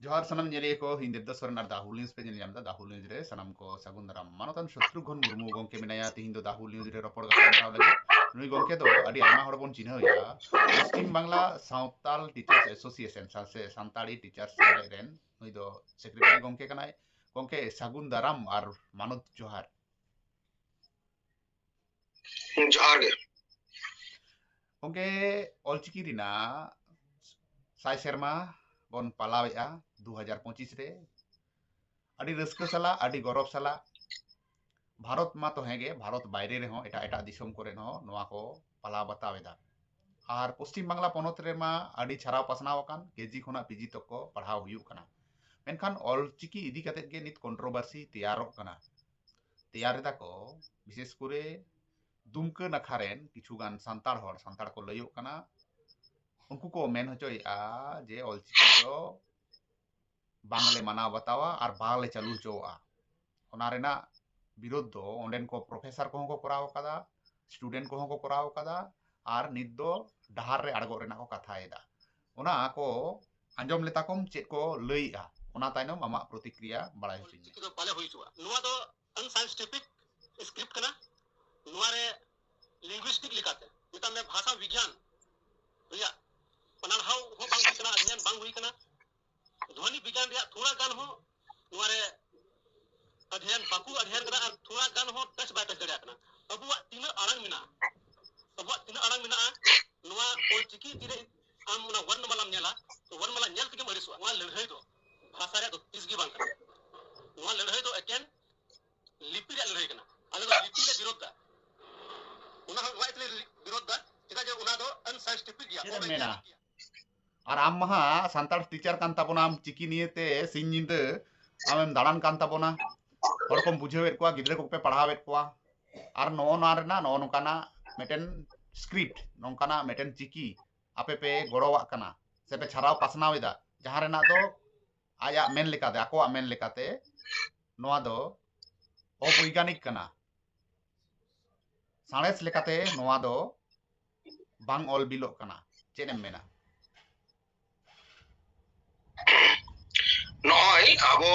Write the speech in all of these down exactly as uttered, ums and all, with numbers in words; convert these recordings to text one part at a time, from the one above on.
ᱡᱚᱦᱟᱨ ᱥᱟᱱᱟᱢ ᱧᱮᱞᱤᱭᱟᱹ ᱠᱚ, ᱤᱧ ᱫᱮᱵᱫᱟᱥ ᱥᱚᱨᱮᱱ ᱟᱨ ᱫᱟ ᱦᱩᱞ ᱱᱤᱭᱩᱡᱽ ᱯᱮ ᱧᱮᱞ ᱧᱟᱢ ᱮᱫᱟ᱾ ᱫᱟ ᱦᱩᱞ ᱱᱤᱭᱩᱡᱽ ᱨᱮ ᱥᱟᱱᱟᱢ ᱠᱚ ᱥᱟᱹᱜᱩᱱ ᱫᱟᱨᱟᱢ᱾ ᱢᱟᱱᱚᱛᱟᱱ ᱥᱚᱛᱨᱩᱜᱷᱚᱱ ᱢᱩᱨᱢᱩ ᱜᱚᱢᱠᱮ ᱢᱮᱱᱟᱭᱟ ᱛᱤᱦᱤᱧ ᱫᱚ ᱫᱟ ᱦᱩᱞ ᱱᱤᱭᱩᱡᱽ ᱨᱮ ᱨᱚᱯᱚᱲ ᱜᱟᱯᱟᱞᱢᱟᱨᱟᱣ ᱞᱟᱹᱜᱤᱫ᱾ ᱱᱩᱭ ᱜᱚᱢᱠᱮ ᱫᱚ ᱟᱹᱰᱤ ᱟᱭᱢᱟ ᱦᱚᱲ ᱵᱚᱱ ᱪᱤᱱᱦᱟᱹᱣᱮᱭᱟ᱾ ᱯᱚᱥᱪᱤᱢ ᱵᱟᱝᱞᱟ ᱥᱟᱶᱛᱟᱞ ᱴᱤᱪᱟᱨᱥ ᱮᱥᱳᱥᱤᱭᱮᱥᱚᱱ ᱥᱟ-, ᱥᱮ ᱥᱟᱱᱛᱟᱲᱤ ᱴᱤᱪᱟᱨᱥ ᱥᱮᱢᱞᱮᱫ ᱨᱮᱱ ᱱᱩᱭ ᱫᱚ ᱥᱮᱠᱨᱮᱴᱟᱨᱤ ᱜᱚᱢᱠᱮ ᱠᱟᱱᱟᱭ᱾ ᱜᱚᱢᱠᱮ, ᱥᱟᱹᱜᱩᱱ ᱫᱟᱨᱟᱢ ᱟᱨ ᱢᱟᱱᱚᱛ ᱡᱚᱦᱟᱨ᱾ ᱡᱚᱦᱟᱨ ᱜᱮ᱾ ᱜᱚᱢᱠᱮ, ᱚᱞᱪᱤᱠᱤ ᱨᱮᱱᱟᱜ ᱥᱟᱭ ᱥᱮᱨᱢᱟ ᱵᱚᱱ ᱯᱟᱞᱟᱣᱮᱫᱼᱟ ᱫᱩ ᱦᱟᱡᱟᱨ ᱯᱚᱸᱪᱤᱥ ᱨᱮ᱾ ᱟᱹᱰᱤ ᱨᱟᱹᱥᱠᱟᱹ ᱥᱟᱞᱟᱜ, ᱟᱹᱰᱤ ᱜᱚᱨᱚᱵᱽ ᱥᱟᱞᱟᱜ, ᱵᱷᱟᱨᱚᱛ ᱢᱟᱛᱚ ᱦᱮᱸᱜᱮ, ᱵᱷᱟᱨᱚᱛ ᱵᱟᱭᱨᱮ ᱨᱮᱦᱚᱸ, ᱮᱴᱟᱜ ᱮᱴᱟᱜ ᱫᱤᱥᱚᱢ ᱠᱚᱨᱮ ᱦᱚᱸ ᱱᱚᱣᱟ ᱠᱚ ᱯᱟᱞᱟᱣ ᱵᱟᱛᱟᱣ ᱮᱫᱟ᱾ ᱟᱨ ᱯᱚᱥᱪᱤᱢ ᱵᱟᱝᱞᱟ ᱯᱚᱱᱚᱛ ᱨᱮᱢᱟ ᱟᱹᱰᱤ ᱪᱷᱟᱨᱟᱣ ᱯᱟᱥᱱᱟᱣ ᱟᱠᱟᱱ, ᱠᱮᱡᱤ ᱠᱷᱚᱱᱟᱜ ᱯᱤᱡᱤ ᱛᱚᱠ ᱠᱚ ᱯᱟᱲᱦᱟᱣ ᱦᱩᱭᱩᱜ ᱠᱟᱱᱟ᱾ ᱢᱮᱱᱠᱷᱟᱱ ᱚᱞᱪᱤᱠᱤ ᱤᱫᱤ ᱠᱟᱛᱮᱫ ᱜᱮ ᱱᱤᱛ ᱠᱚᱱᱴᱨᱳᱵᱷᱟᱨᱥᱤ ᱛᱮᱭᱟᱨᱚᱜ ᱠᱟᱱᱟ᱾ ᱛᱮᱭᱟᱨ ᱮᱫᱟ ᱠᱚ, ᱵᱤᱥᱮᱥ ᱠᱚᱨᱮ ᱫᱩᱢᱠᱟᱹ ᱱᱟᱠᱷᱟ ᱨᱮᱱ ᱠᱤᱪᱷᱩ ᱜᱟᱱ ᱥᱟᱱᱛᱟᱲ ᱦᱚᱲ, ᱥᱟᱱᱛᱟᱲ ᱠᱚ ᱞᱟᱹᱭᱚᱜ ᱠᱟᱱᱟ, ᱩᱱᱠᱩ ᱠᱚ ᱢᱮᱱ ᱦᱚᱪᱚᱭᱮᱫᱼᱟ ᱡᱮ ᱚᱞᱪᱤᱠᱤ ᱫᱚ ᱵᱟᱝᱞᱮ ᱢᱟᱱᱟᱣ ᱵᱟᱛᱟᱣᱟ ᱟᱨ ᱵᱟᱝᱞᱮ ᱪᱟᱹᱞᱩ ᱦᱚᱪᱚᱣᱟᱜᱼᱟ᱾ ᱚᱱᱟ ᱨᱮᱱᱟᱜ ᱵᱤᱨᱳᱫᱷ ᱫᱚ ᱚᱸᱰᱮᱱ ᱠᱚ ᱯᱨᱚᱯᱷᱮᱥᱚᱨ ᱠᱚᱦᱚᱸ ᱠᱚ ᱠᱚᱨᱟᱣ ᱟᱠᱟᱫᱟ, ᱥᱴᱩᱰᱮᱱᱴ ᱠᱚᱦᱚᱸ ᱠᱚ ᱠᱚᱨᱟᱣ ᱟᱠᱟᱫᱟ, ᱟᱨ ᱱᱤᱛ ᱫᱚ ᱰᱟᱦᱟᱨ ᱨᱮ ᱟᱬᱜᱚᱜ ᱨᱮᱱᱟᱜ ᱠᱚ ᱠᱟᱛᱷᱟᱭᱮᱫᱟ᱾ ᱚᱱᱟ ᱠᱚ ᱟᱸᱡᱚᱢ ᱞᱮᱛᱟ ᱠᱚᱢ ᱪᱮᱫ ᱠᱚ ᱞᱟᱹᱭᱮᱫᱼᱟ, ᱚᱱᱟ ᱛᱟᱭᱱᱚᱢ ᱟᱢᱟᱜ ᱯᱨᱚᱛᱤᱠᱨᱤᱭᱟ ᱵᱟᱲᱟᱭ ᱦᱚᱪᱚᱧ ᱢᱮ᱾ ᱚᱞᱪᱤᱠᱤ ᱫᱚ ᱵᱟᱞᱮ ᱦᱩᱭ ᱦᱚᱪᱚᱣᱟᱜᱼᱟ᱾ ᱱᱚᱣᱟ ᱫᱚ unscientific script ᱠᱟᱱᱟ᱾ ᱱᱚᱣᱟ ᱨᱮ linguistic ᱞᱮᱠᱟᱛᱮ, ᱢᱮᱛᱟᱜ ᱢᱮ, ᱵᱷᱟᱥᱟ ᱵᱤᱜᱽᱭᱟᱱ ᱨᱮᱭᱟᱜ ᱯᱟᱲᱦᱟᱣ ᱦᱚᱸ ᱵᱟᱝ ᱦᱩᱭ ᱠᱟᱱᱟ, ᱚᱫᱷᱭᱚᱱ ᱵᱟᱝ ᱦᱩᱭ ᱠᱟᱱᱟ᱾ ᱫᱷᱚᱱᱤ ᱵᱤᱜᱽᱭᱟᱱ ᱨᱮᱭᱟᱜ ᱛᱷᱚᱲᱟ ᱜᱟᱱ ᱦᱚᱸ ᱱᱚᱣᱟ ᱨᱮ ᱚᱫᱷᱭᱚᱱ ᱵᱟᱠᱚ ᱚᱫᱷᱭᱚᱱ ᱠᱟᱫᱟ ᱟᱨ ᱛᱷᱚᱲᱟ ᱜᱟᱱ ᱦᱚᱸ touch ᱵᱟᱭ touch ᱫᱟᱲᱮᱭᱟᱜ ᱠᱟᱱᱟ᱾ ᱟᱵᱚᱣᱟᱜ ᱛᱤᱱᱟᱹᱜ ᱟᱲᱟᱝ ᱢᱮᱱᱟᱜᱼᱟ, ᱟᱵᱚᱣᱟᱜ ᱛᱤᱱᱟᱹᱜ ᱟᱲᱟᱝ ᱢᱮᱱᱟᱜᱼᱟ, ᱱᱚᱣᱟ ᱚᱞᱪᱤᱠᱤ ᱛᱤᱨᱮ ᱟᱢ ᱚᱱᱟ ᱣᱟᱨᱱᱚᱢᱟᱞᱟᱢ ᱧᱮᱞᱟ, ᱛᱚ ᱣᱟᱨᱱᱚᱢᱟᱞᱟ ᱧᱮᱞ ᱛᱮᱜᱮᱢ ᱟᱹᱲᱤᱥᱚᱜᱼᱟ᱾ ᱱᱚᱣᱟ ᱞᱟᱹᱲᱦᱟᱹᱭ ᱫᱚ ᱵᱷᱟᱥᱟ ᱨᱮᱭᱟᱜ ᱫᱚ ᱛᱤᱥ ᱜᱮ ᱵᱟᱝ ᱠᱟᱱᱟ᱾ ᱱᱚᱣᱟ ᱞᱟᱹᱲᱦᱟᱹᱭ ᱫᱚ ᱮᱠᱮᱱ ᱞᱤᱯᱤ ᱨᱮᱭᱟᱜ ᱞᱟᱹᱲᱦᱟᱹᱭ ᱠᱟᱱᱟ᱾ ᱟᱞᱮ ᱫᱚ ᱞᱤᱯᱤ ᱞᱮ ᱵᱤᱨᱳᱫᱷ ᱫᱟ᱾ ᱚᱱᱟ ᱦᱚᱸ ᱱᱚᱣᱟ ᱤᱭᱟᱹᱛᱮ ᱞᱮ ᱵᱤᱨᱳᱫᱷ ᱫᱟ, ᱪᱮᱫᱟᱜ ᱡᱮ ᱚᱱᱟ ᱫᱚ unscientific ᱜᱮᱭᱟ, ᱪᱮᱫ ᱮᱢ ᱚᱵᱮᱜᱽᱭᱟᱱᱤᱠ ᱢᱮᱱᱟ? ᱜᱮᱭᱟ᱾ ᱟᱨ ᱟᱢ ᱢᱟ ᱦᱟᱸᱜ ᱥᱟᱱᱛᱟᱲ ᱴᱤᱪᱟᱨ ᱠᱟᱱ ᱛᱟᱵᱚᱱᱟᱢ, ᱪᱤᱠᱤ ᱱᱤᱭᱮᱛᱮ ᱥᱤᱧ ᱧᱤᱫᱟᱹ ᱟᱢᱮᱢ ᱫᱟᱬᱟᱱ ᱠᱟᱱ ᱛᱟᱵᱚᱱᱟ, ᱦᱚᱲ ᱠᱚᱢ ᱵᱩᱡᱷᱟᱹᱣᱮᱫ ᱠᱚᱣᱟ, ᱜᱤᱫᱽᱨᱟᱹ ᱠᱚᱯᱮ ᱯᱟᱲᱦᱟᱣᱮᱫ ᱠᱚᱣᱟ, ᱟᱨ ᱱᱚᱜᱼᱚ ᱱᱚᱣᱟ ᱨᱮᱱᱟᱜ ᱱᱚᱜᱼᱚ ᱱᱚᱝᱠᱟᱱᱟᱜ ᱢᱤᱫᱴᱮᱱ ᱥᱠᱨᱤᱯᱴ, ᱱᱚᱝᱠᱟᱱᱟᱜ ᱢᱤᱫᱴᱮᱱ ᱪᱤᱠᱤ ᱟᱯᱮ ᱯᱮ ᱜᱚᱲᱚᱣᱟᱜ ᱠᱟᱱᱟ ᱥᱮ ᱯᱮ ᱪᱷᱟᱨᱟᱣ ᱯᱟᱥᱱᱟᱣ ᱮᱫᱟ, ᱡᱟᱦᱟᱸ ᱨᱮᱱᱟᱜ ᱫᱚ ᱟᱭᱟᱜ ᱢᱮᱱ ᱞᱮᱠᱟᱛᱮ, ᱟᱠᱚᱣᱟᱜ ᱢᱮᱱ ᱞᱮᱠᱟᱛᱮ ᱱᱚᱣᱟ ᱫᱚ ᱚᱵᱳᱭᱜᱟᱱᱤᱠ ᱠᱟᱱᱟ, ᱥᱟᱬᱮᱥ ᱞᱮᱠᱟᱛᱮ ᱱᱚᱣᱟ ᱫᱚ ᱵᱟᱝ ᱚᱞ ᱵᱤᱞᱚᱜ ᱠᱟᱱᱟ᱾ ᱪᱮᱫ ᱮᱢ ᱢᱮᱱᱟ? ᱟᱵᱚ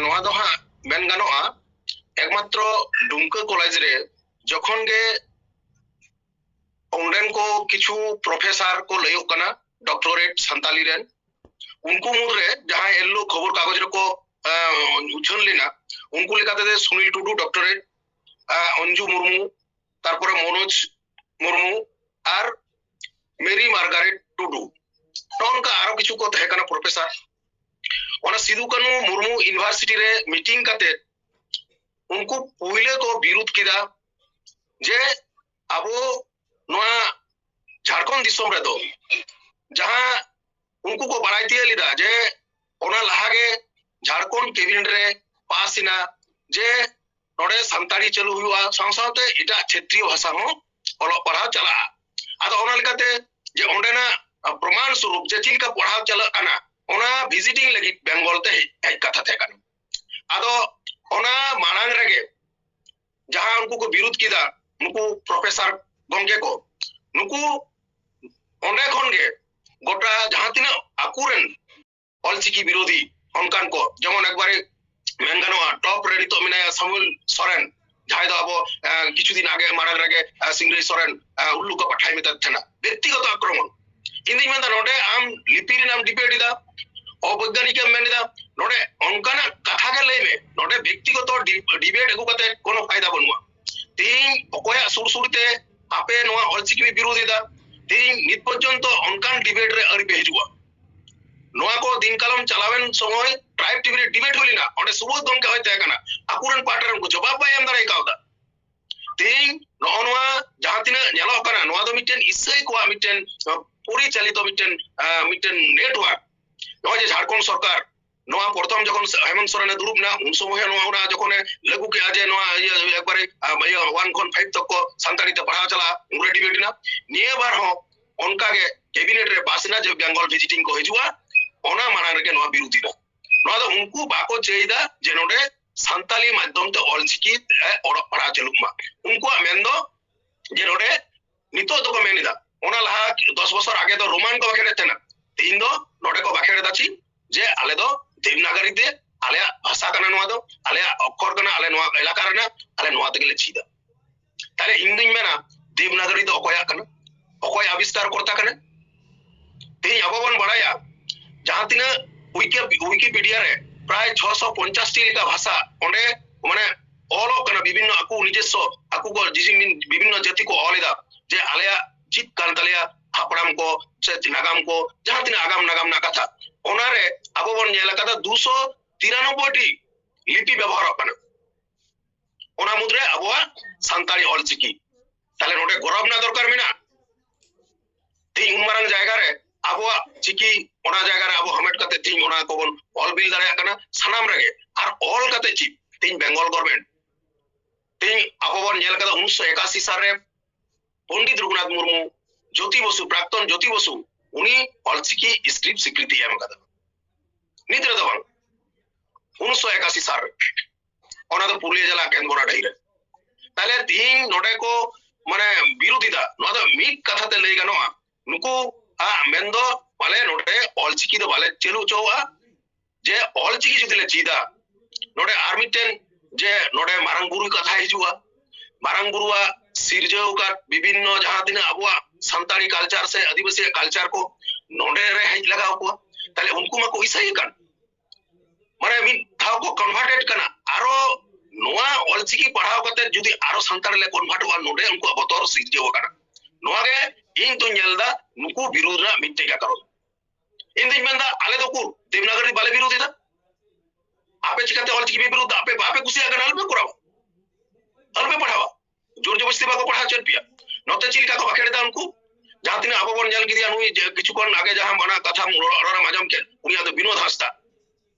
ᱱᱚᱣᱟ ᱫᱚ ᱦᱟᱸᱜ ᱢᱮᱱ ᱜᱟᱱᱚᱜᱼᱟ, ᱮᱠᱢᱟᱛᱨᱚ ᱰᱩᱢᱠᱟᱹ ᱠᱚᱞᱮᱡᱽ ᱨᱮ ᱡᱚᱠᱷᱚᱱ ᱜᱮ ᱚᱸᱰᱮᱱ ᱠᱚ ᱠᱤᱪᱷᱩ ᱯᱨᱚᱯᱷᱮᱥᱟᱨ ᱠᱚ ᱞᱟᱹᱭᱚᱜ ᱠᱟᱱᱟ ᱰᱚᱠᱴᱚᱨᱮᱴ ᱥᱟᱱᱛᱟᱞᱤ ᱨᱮᱱ, ᱩᱱᱠᱩ ᱢᱩᱫᱽᱨᱮ ᱡᱟᱦᱟᱸᱭ ᱮᱱᱦᱤᱞᱳᱜ ᱠᱷᱚᱵᱚᱨ ᱠᱟᱜᱚᱡᱽ ᱨᱮᱠᱚ ᱩᱪᱷᱟᱹᱱ ᱞᱮᱱᱟ, ᱩᱱᱠᱩ ᱞᱮᱠᱟᱛᱮ ᱥᱩᱱᱤᱞ ᱴᱩᱰᱩ ᱰᱚᱠᱴᱚᱨᱮᱴ, ᱚᱧᱡᱩ ᱢᱩᱨᱢᱩ, ᱛᱟᱨᱯᱚᱨᱮ ᱢᱚᱱᱳᱡᱽ ᱢᱩᱨᱢᱩ ᱟᱨ ᱢᱮᱨᱤ ᱢᱟᱨᱜᱟᱨᱮᱴ ᱴᱩᱰᱩ, ᱱᱚᱜᱼᱚ ᱱᱚᱝᱠᱟ ᱟᱨᱚ ᱠᱤᱪᱷᱩ ᱠᱚ ᱛᱟᱦᱮᱸ ᱠᱟᱱᱟ ᱯᱨᱚᱯᱷᱮᱥᱟᱨ᱾ ᱚᱱᱟ ᱥᱤᱫᱩ ᱠᱟᱹᱱᱦᱩ ᱢᱩᱨᱢᱩ ᱤᱭᱩᱱᱤᱵᱷᱟᱨᱥᱤᱴᱤ ᱨᱮ ᱢᱤᱴᱤᱝ ᱠᱟᱛᱮ ᱩᱱᱠᱩ ᱯᱩᱭᱞᱟᱹ ᱠᱚ ᱵᱤᱨᱩᱫᱷ ᱠᱮᱫᱟ ᱡᱮ ᱟᱵᱚ ᱱᱚᱣᱟ ᱡᱷᱟᱲᱠᱷᱚᱸᱰ ᱫᱤᱥᱚᱢ ᱨᱮᱫᱚ ᱡᱟᱦᱟᱸ ᱩᱱᱠᱩ ᱠᱚ ᱵᱟᱲᱟᱭ ᱛᱤᱭᱟᱹᱜ ᱞᱮᱫᱟ ᱡᱮ ᱚᱱᱟ ᱞᱟᱦᱟᱜᱮ ᱡᱷᱟᱲᱠᱷᱚᱸᱰ ᱠᱮᱵᱤᱱᱮᱴ ᱨᱮ ᱯᱟᱥ ᱮᱱᱟ ᱡᱮ ᱱᱚᱰᱮ ᱥᱟᱱᱛᱟᱲᱤ ᱪᱟᱹᱞᱩ ᱦᱩᱭᱩᱜᱼᱟ, ᱥᱟᱶ ᱥᱟᱶᱛᱮ ᱮᱴᱟᱜ ᱪᱷᱮᱛᱨᱤᱭᱚ ᱵᱷᱟᱥᱟ ᱦᱚᱸ ᱚᱞᱚᱜ ᱯᱟᱲᱦᱟᱣ ᱪᱟᱞᱟᱜᱼᱟ᱾ ᱟᱫᱚ ᱚᱱᱟ ᱞᱮᱠᱟᱛᱮ ᱡᱮ ᱚᱸᱰᱮᱱᱟᱜ ᱯᱨᱚᱢᱟᱱ ᱥᱚᱨᱩᱯ ᱡᱮ ᱪᱮᱫ ᱞᱮᱠᱟ ᱯᱟᱲᱦᱟᱣ ᱪᱟᱞᱟᱜ ᱠᱟᱱᱟ, ᱚᱱᱟ ᱵᱷᱤᱡᱤᱴᱤᱝ ᱞᱟᱹᱜᱤᱫ ᱵᱮᱝᱜᱚᱞ ᱛᱮ ᱦᱮᱡ ᱦᱮᱡ ᱠᱟᱛᱷᱟ ᱛᱟᱦᱮᱸ ᱠᱟᱱᱟ᱾ ᱟᱫᱚ ᱚᱱᱟ ᱢᱟᱲᱟᱝ ᱨᱮᱜᱮ ᱡᱟᱦᱟᱸ ᱩᱱᱠᱩ ᱠᱚ ᱵᱤᱨᱩᱫᱷ ᱠᱮᱫᱟ, ᱱᱩᱠᱩ ᱯᱨᱚᱯᱷᱮᱥᱟᱨ ᱜᱚᱢᱠᱮ ᱠᱚ, ᱱᱩᱠᱩ ᱚᱸᱰᱮ ᱠᱷᱚᱱ ᱜᱮ ᱜᱚᱴᱟ ᱡᱟᱦᱟᱸ ᱛᱤᱱᱟᱹᱜ ᱟᱠᱚᱨᱮᱱ ᱚᱞᱪᱤᱠᱤ ᱵᱤᱨᱳᱫᱷᱤ ᱚᱱᱠᱟᱱ ᱠᱚ, ᱡᱮᱢᱚᱱ ᱮᱠᱵᱟᱨᱮ ᱢᱮᱱ ᱜᱟᱱᱚᱜᱼᱟ ᱴᱚᱯ ᱨᱮ ᱱᱤᱛᱚᱜ ᱢᱮᱱᱟᱭᱟ ᱥᱟᱢᱩᱭᱮᱞ ᱥᱚᱨᱮᱱ, ᱡᱟᱦᱟᱸᱭ ᱫᱚ ᱟᱵᱚ ᱠᱤᱪᱷᱩ ᱫᱤᱱ ᱟᱜᱮ ᱢᱟᱲᱟᱝ ᱨᱮᱜᱮ ᱥᱤᱝᱨᱟᱹᱭ ᱥᱚᱨᱮᱱ ᱩᱞᱞᱩᱠᱟ ᱯᱟᱴᱷᱟᱭ ᱢᱮᱛᱟᱫ ᱛᱟᱦᱮᱱᱟ, ᱵᱮᱠᱛᱤᱜᱚᱛᱚ ᱟᱠᱨᱚᱢᱚᱱ᱾ ᱤᱧ ᱫᱩᱧ ᱢᱮᱱᱫᱟ ᱱᱚᱰᱮ ᱟᱢ ᱞᱤᱯᱤ ᱨᱮᱱᱟᱜ ᱮᱢ ᱰᱤᱵᱮᱴ ᱮᱫᱟ, ᱚᱵᱳᱭᱜᱟᱱᱤᱠ ᱮᱢ ᱢᱮᱱ ᱮᱫᱟ, ᱱᱚᱰᱮ ᱚᱱᱠᱟᱱᱟᱜ ᱠᱟᱛᱷᱟ ᱜᱮ ᱞᱟᱹᱭ ᱢᱮ᱾ ᱱᱚᱰᱮ ᱵᱮᱠᱛᱤᱜᱚᱛᱚ ᱰᱤᱵᱮᱴ ᱟᱹᱜᱩ ᱠᱟᱛᱮ ᱠᱳᱱᱳ ᱯᱷᱟᱭᱫᱟ ᱵᱟᱹᱱᱩᱜᱼᱟ᱾ ᱛᱮᱦᱤᱧ ᱚᱠᱚᱭᱟᱜ ᱥᱩᱨ ᱥᱩᱨ ᱛᱮ ᱟᱯᱮ ᱱᱚᱣᱟ ᱚᱞᱪᱤᱠᱤ ᱯᱮ ᱵᱤᱨᱳᱫᱷ ᱮᱫᱟ, ᱛᱮᱦᱤᱧ ᱱᱤᱛ ᱯᱚᱨᱡᱚᱱᱛᱚ ᱚᱱᱠᱟᱱ ᱰᱤᱵᱮᱴ ᱨᱮ ᱟᱹᱣᱨᱤ ᱯᱮ ᱦᱤᱡᱩᱜᱼᱟ᱾ ᱱᱚᱣᱟ ᱠᱚ ᱫᱤᱱ ᱠᱟᱞᱚᱢ ᱪᱟᱞᱟᱣᱮᱱ ᱥᱚᱢᱚᱭ ᱴᱨᱟᱭᱤᱵ ᱴᱤᱵᱷᱤ ᱨᱮ ᱰᱤᱵᱮᱴ ᱦᱩᱭ ᱞᱮᱱᱟ, ᱚᱸᱰᱮ ᱥᱩᱵᱳᱫᱷ ᱜᱚᱢᱠᱮ ᱦᱚᱭ ᱛᱟᱦᱮᱸ ᱠᱟᱱᱟ, ᱟᱠᱚᱨᱮᱱ ᱯᱟᱦᱴᱟ ᱨᱮᱱ ᱠᱚ ᱡᱚᱵᱟᱵ ᱵᱟᱭ ᱮᱢ ᱫᱟᱲᱮ ᱠᱟᱣᱫᱟ᱾ ᱛᱮᱦᱤᱧ ᱱᱚᱜᱼᱚ ᱱᱚᱣᱟ ᱡᱟᱦᱟᱸ ᱛᱤᱱᱟᱹᱜ ᱧᱮᱞᱚᱜ ᱠᱟᱱᱟ, ᱱᱚᱣᱟ ᱫᱚ ᱢᱤᱫᱴᱮᱱ ᱤᱥᱟᱹᱭ ᱠᱚᱣᱟᱜ ᱢᱤᱫᱴᱮᱱ ᱯᱚᱨᱤᱪᱟᱞᱤᱛᱚ ᱢᱤᱫᱴᱮᱱ ᱢᱤᱫᱴᱮᱱ ᱱᱮᱴᱣᱟᱨᱠ᱾ ᱱᱚᱜᱼᱚᱭ ᱡᱮ ᱡᱷᱟᱲᱠᱷᱚᱸᱰ ᱥᱚᱨᱠᱟᱨ ᱱᱚᱣᱟ ᱯᱨᱚᱛᱷᱚᱢ ᱡᱚᱠᱷᱚᱱ ᱦᱮᱢᱚᱱᱛ ᱥᱚᱨᱮᱱᱮ ᱫᱩᱲᱩᱵ ᱮᱱᱟ, ᱩᱱ ᱥᱚᱢᱚᱭ ᱦᱚᱸ ᱱᱚᱣᱟ ᱚᱱᱟ ᱡᱚᱠᱷᱚᱱᱮ ᱞᱟᱹᱜᱩ ᱠᱮᱫᱟ ᱡᱮ ᱱᱚᱣᱟ ᱤᱭᱟᱹ ᱮᱠᱵᱟᱨᱮ ᱤᱭᱟᱹ ᱚᱣᱟᱱ ᱠᱷᱚᱱ ᱯᱷᱟᱭᱤᱵᱷ ᱛᱚᱠ ᱠᱚ ᱥᱟᱱᱛᱟᱲᱤ ᱛᱮ ᱯᱟᱲᱦᱟᱣ ᱪᱟᱞᱟᱜᱼᱟ, ᱩᱱᱨᱮ ᱰᱤᱵᱮᱴ ᱮᱱᱟ᱾ ᱱᱤᱭᱟᱹ ᱵᱟᱨ ᱦᱚᱸ ᱚᱱᱠᱟᱜᱮ ᱠᱮᱵᱤᱱᱮᱴ ᱨᱮ ᱯᱟᱥ ᱮᱱᱟ ᱡᱮ ᱵᱮᱝᱜᱚᱞ ᱵᱷᱤᱡᱤᱴᱤᱝ ᱠᱚ ᱦᱤᱡᱩᱜᱼᱟ, ᱚᱱᱟ ᱢᱟᱲᱟᱝ ᱨᱮᱜᱮ ᱱᱚᱣᱟ ᱵᱤᱨᱳᱫᱷᱤ ᱮᱱᱟ᱾ ᱱᱚᱣᱟ ᱫᱚ ᱩᱱᱠᱩ ᱵᱟᱠᱚ ᱪᱟᱹᱭ ᱮᱫᱟ ᱡᱮ ᱱᱚᱰᱮ ᱥᱟᱱᱛᱟᱞᱤ ᱢᱟᱫᱽᱫᱷᱚᱢ ᱛᱮ ᱚᱞᱪᱤᱠᱤ ᱛᱮ ᱚᱞᱚᱜ ᱯᱟᱲᱦᱟᱣ ᱪᱟᱹᱞᱩᱜ ᱢᱟ᱾ ᱩᱱᱠᱩᱣᱟᱜ ᱢᱮᱱ ᱫᱚ ᱡᱮ ᱱᱚᱰᱮ ᱱᱤᱛᱚᱜ ᱫᱚᱠᱚ ᱢᱮᱱ ᱮᱫᱟ, ᱚᱱᱟ ᱞᱟᱦᱟ ᱫᱚᱥ ᱵᱚᱪᱷᱚᱨ ᱟᱜᱮ ᱫᱚ ᱨᱳᱢᱟᱱ ᱠᱚ ᱵᱟᱠᱷᱮᱲᱮᱫ ᱛᱟᱦᱮᱱᱟ, ᱛᱮᱦᱮᱧ ᱫᱚ ᱱᱚᱰᱮ ᱠᱚ ᱵᱟᱠᱷᱮᱲ ᱮᱫᱟ ᱪᱮᱫ? ᱡᱮ ᱟᱞᱮ ᱫᱚ ᱫᱮᱵᱽᱱᱟᱜᱚᱨᱤ ᱛᱮ, ᱟᱞᱮᱭᱟᱜ ᱵᱷᱟᱥᱟ ᱠᱟᱱᱟ ᱱᱚᱣᱟ ᱫᱚ, ᱟᱞᱮᱭᱟᱜ ᱚᱠᱠᱷᱚᱨ ᱠᱟᱱᱟ, ᱟᱞᱮ ᱱᱚᱣᱟ ᱮᱞᱟᱠᱟ ᱨᱮᱱᱟᱜ, ᱟᱞᱮ ᱱᱚᱣᱟ ᱛᱮᱜᱮᱞᱮ ᱪᱮᱫᱟ᱾ ᱛᱟᱦᱞᱮ ᱤᱧ ᱫᱩᱧ ᱢᱮᱱᱟ, ᱫᱮᱵᱽᱱᱟᱜᱚᱨᱤ ᱫᱚ ᱚᱠᱚᱭᱟᱜ ᱠᱟᱱᱟ? ᱚᱠᱚᱭ ᱟᱵᱤᱥᱠᱟᱨ ᱠᱚᱨᱛᱟ ᱠᱟᱱᱟ? ᱛᱮᱦᱮᱧ ᱟᱵᱚ ᱵᱚᱱ ᱵᱟᱲᱟᱭᱟ, ᱡᱟᱦᱟᱸ ᱛᱤᱱᱟᱹᱜ ᱣᱤᱠᱤ-, ᱣᱤᱠᱤᱯᱤᱰᱤᱭᱟ ᱨᱮ ᱯᱨᱟᱭ ᱪᱷᱚᱥᱚ ᱯᱚᱧᱪᱟᱥ ᱴᱤ ᱞᱮᱠᱟ ᱵᱷᱟᱥᱟ ᱚᱸᱰᱮ ᱢᱟᱱᱮ ᱚᱞᱚᱜ ᱠᱟᱱᱟ, ᱵᱤᱵᱷᱤᱱᱱᱚ ᱟᱠᱚ ᱱᱤᱡᱚᱥᱥᱚ ᱟᱠᱚ ᱠᱚ ᱡᱤᱡᱤ-, ᱵᱤᱵᱷᱤᱱᱱᱚ ᱡᱟᱹᱛᱤ ᱠᱚ ᱚᱞ ᱮᱫᱟ ᱡᱮ ᱟᱞᱮᱭᱟᱜ ᱪᱮᱫ ᱠᱟᱱ ᱛᱟᱞᱮᱭᱟ, ᱦᱟᱯᱲᱟᱢ ᱠᱚ ᱥᱮ ᱱᱟᱜᱟᱢ ᱠᱚ, ᱡᱟᱦᱟᱸ ᱛᱤᱱᱟᱹᱜ ᱟᱜᱟᱢ ᱱᱟᱜᱟᱢ ᱨᱮᱱᱟᱜ ᱠᱟᱛᱷᱟ, ᱚᱱᱟᱨᱮ ᱟᱵᱚ ᱵᱚᱱ ᱧᱮᱞ ᱟᱠᱟᱫᱟ ᱫᱩᱥᱚ ᱛᱤᱨᱟᱱᱚᱵᱵᱳᱭ ᱴᱤ ᱞᱤᱯᱤ ᱵᱮᱵᱚᱦᱟᱨᱚᱜ ᱠᱟᱱᱟ᱾ ᱚᱱᱟ ᱢᱩᱫᱽᱨᱮ ᱟᱵᱚᱣᱟᱜ ᱥᱟᱱᱛᱟᱲᱤ ᱚᱞᱪᱤᱠᱤ᱾ ᱛᱟᱦᱞᱮ ᱱᱚᱰᱮ ᱜᱚᱨᱚᱵ ᱨᱮᱱᱟᱜ ᱫᱚᱨᱠᱟᱨ ᱢᱮᱱᱟᱜᱼᱟ᱾ ᱛᱮᱦᱮᱧ ᱩᱱ ᱢᱟᱨᱟᱝ ᱡᱟᱭᱜᱟ ᱨᱮ ᱟᱵᱚᱣᱟᱜ ᱪᱤᱠᱤ, ᱚᱱᱟ ᱡᱟᱭᱜᱟ ᱨᱮ ᱟᱵᱚ ᱦᱟᱢᱮᱴ ᱠᱟᱛᱮ ᱛᱮᱦᱮᱧ ᱚᱱᱟ ᱠᱚᱵᱚᱱ ᱚᱞ ᱵᱤᱞ ᱫᱟᱲᱮᱭᱟᱜ ᱠᱟᱱᱟ ᱥᱟᱱᱟᱢ ᱨᱮᱜᱮ᱾ ᱟᱨ ᱚᱞ ᱠᱟᱛᱮ ᱪᱮᱫ? ᱛᱮᱦᱮᱧ ᱵᱮᱝᱜᱚᱞ ᱜᱚᱨᱢᱮᱱᱴ, ᱛᱮᱦᱮᱧ ᱟᱵᱚ ᱵᱚᱱ ᱧᱮᱞ ᱠᱟᱫᱟ ᱩᱱᱤᱥᱥᱚ ᱮᱠᱟᱥᱤ ᱥᱟᱞ ᱨᱮ ᱯᱚᱱᱰᱤᱛ ᱨᱚᱜᱷᱩᱱᱟᱛᱷ ᱢᱩᱨᱢᱩ, ᱡᱳᱛᱤ ᱵᱚᱥᱩ, ᱯᱨᱟᱠᱛᱚᱱ ᱡᱳᱛᱤ ᱵᱚᱥᱩ, ᱩᱱᱤ ᱚᱞᱪᱤᱠᱤ ᱥᱠᱨᱤᱯᱴ ᱥᱤᱠᱨᱤᱛᱤ ᱮᱢ ᱠᱟᱫᱟ᱾ ᱱᱤᱛ ᱨᱮᱫᱚ ᱵᱟᱝ, ᱩᱱᱤᱥᱥᱚ ᱮᱠᱟᱥᱤ ᱥᱟᱞ ᱨᱮ᱾ ᱚᱱᱟ ᱫᱚ ᱯᱩᱨᱩᱞᱤᱭᱟᱹ ᱡᱮᱞᱟ ᱠᱮᱸᱫᱽᱵᱚᱨᱟ ᱰᱟᱹᱦᱤ ᱨᱮ᱾ ᱛᱟᱦᱞᱮ ᱛᱤᱦᱤᱧ ᱱᱚᱰᱮ ᱠᱚ ᱢᱟᱱᱮ ᱵᱤᱨᱳᱫᱷᱤᱫᱟ, ᱱᱚᱣᱟ ᱫᱚ ᱢᱤᱫ ᱠᱟᱛᱷᱟ ᱛᱮ ᱞᱟᱹᱭ ᱜᱟᱱᱚᱜᱼᱟ, ᱱᱩᱠᱩ ᱟᱜ ᱢᱮᱱ ᱫᱚ ᱵᱟᱞᱮ ᱱᱚᱰᱮ ᱚᱞᱪᱤᱠᱤ ᱫᱚ ᱵᱟᱞᱮ ᱪᱟᱹᱞᱩ ᱦᱚᱪᱚᱣᱟᱜᱼᱟ᱾ ᱡᱮ ᱚᱞᱪᱤᱠᱤ ᱡᱩᱫᱤ ᱞᱮ ᱪᱮᱫᱟ, ᱱᱚᱰᱮ ᱟᱨ ᱢᱤᱫᱴᱮᱱ ᱡᱮ ᱱᱚᱰᱮ ᱢᱟᱨᱟᱝ ᱵᱩᱨᱩ ᱠᱟᱛᱷᱟ ᱦᱤᱡᱩᱜᱼᱟ, ᱢᱟᱨᱟᱝ ᱵᱩᱨᱩᱣᱟᱜ ᱥᱤᱨᱡᱟᱹᱣ ᱟᱠᱟᱫ ᱵᱤᱵᱷᱤᱱᱱᱚ ᱡᱟᱦᱟᱸ ᱛᱤᱱᱟᱹᱜ ᱟᱵᱚᱣᱟᱜ ᱥᱟᱱᱛᱟᱲᱤ ᱠᱟᱞᱪᱟᱨ ᱥᱮ ᱟᱹᱫᱤᱵᱟᱹᱥᱤᱭᱟᱜ ᱠᱟᱞᱪᱟᱨ ᱠᱚ ᱱᱚᱰᱮ ᱨᱮ ᱦᱮᱡ ᱞᱟᱜᱟᱣ ᱠᱚᱣᱟ, ᱛᱟᱦᱞᱮ ᱩᱱᱠᱩ ᱢᱟᱠᱚ ᱤᱥᱟᱹᱭ ᱟᱠᱟᱱ, ᱢᱟᱱᱮ ᱢᱤᱫ ᱫᱷᱟᱣ ᱠᱚ ᱠᱚᱱᱵᱷᱟᱨᱴᱮᱰ ᱠᱟᱱᱟ᱾ ᱟᱨᱚ ᱱᱚᱣᱟ ᱚᱞᱪᱤᱠᱤ ᱯᱟᱲᱦᱟᱣ ᱠᱟᱛᱮ ᱡᱩᱫᱤ ᱟᱨᱚ ᱥᱟᱱᱛᱟᱲ ᱞᱮ ᱠᱚᱱᱵᱷᱟᱨᱴᱚᱜᱼᱟ, ᱱᱚᱰᱮ ᱩᱱᱠᱩᱣᱟᱜ ᱵᱚᱛᱚᱨ ᱥᱤᱨᱡᱟᱹᱣ ᱟᱠᱟᱱᱟ᱾ ᱱᱚᱣᱟ ᱜᱮ ᱤᱧ ᱫᱚᱧ ᱧᱮᱞ ᱮᱫᱟ ᱱᱩᱠᱩ ᱵᱤᱨᱩᱫᱷ ᱨᱮᱱᱟᱜ ᱢᱤᱫᱴᱮᱡ ᱠᱟᱨᱚᱱ᱾ ᱤᱧ ᱫᱩᱧ ᱢᱮᱱᱫᱟ, ᱟᱞᱮ ᱫᱚ ᱩᱠᱩᱨ ᱫᱮᱵᱽᱱᱟᱜᱚᱨᱤ ᱵᱟᱞᱮ ᱵᱤᱨᱩᱫᱷ ᱮᱫᱟ᱾ ᱟᱯᱮ ᱪᱤᱠᱟᱹᱛᱮ ᱚᱞᱪᱤᱠᱤ ᱯᱮ ᱵᱤᱨᱩᱫᱷ ᱫᱟ? ᱟᱯᱮ ᱵᱟᱯᱮ ᱠᱩᱥᱤᱭᱟᱜ ᱠᱟᱱᱟ, ᱟᱞᱚᱯᱮ ᱠᱚᱨᱟᱣᱟ, ᱟᱞᱚᱯᱮ ᱯᱟᱲᱦᱟᱣᱟ᱾ ᱡᱳᱨ ᱡᱚᱵᱚᱥᱛᱤ ᱵᱟᱠᱚ ᱯᱟᱲᱦᱟᱣ ᱦᱚᱪᱚᱭᱮᱫ ᱯᱮᱭᱟ᱾ ᱱᱚᱛᱮ ᱪᱮᱫ ᱞᱮᱠᱟ ᱠᱚ ᱵᱟᱠᱷᱮᱲ ᱮᱫᱟ ᱩᱱᱠᱩ? ᱡᱟᱦᱟᱸ ᱛᱤᱱᱟᱹᱜ ᱟᱵᱚ ᱵᱚᱱ ᱧᱮᱞ ᱠᱮᱫᱮᱭᱟ, ᱱᱩᱭ ᱡᱮ ᱠᱤᱪᱷᱩ ᱠᱷᱚᱱ ᱟᱜᱮ ᱡᱟᱦᱟᱸ ᱚᱱᱟ ᱠᱟᱛᱷᱟ ᱨᱚᱲ, ᱨᱚᱲᱮᱢ ᱟᱸᱡᱚᱢ ᱠᱮᱫ, ᱩᱱᱤᱭᱟᱜ ᱫᱚ ᱵᱤᱱᱳᱫ ᱦᱟᱸᱥᱫᱟ,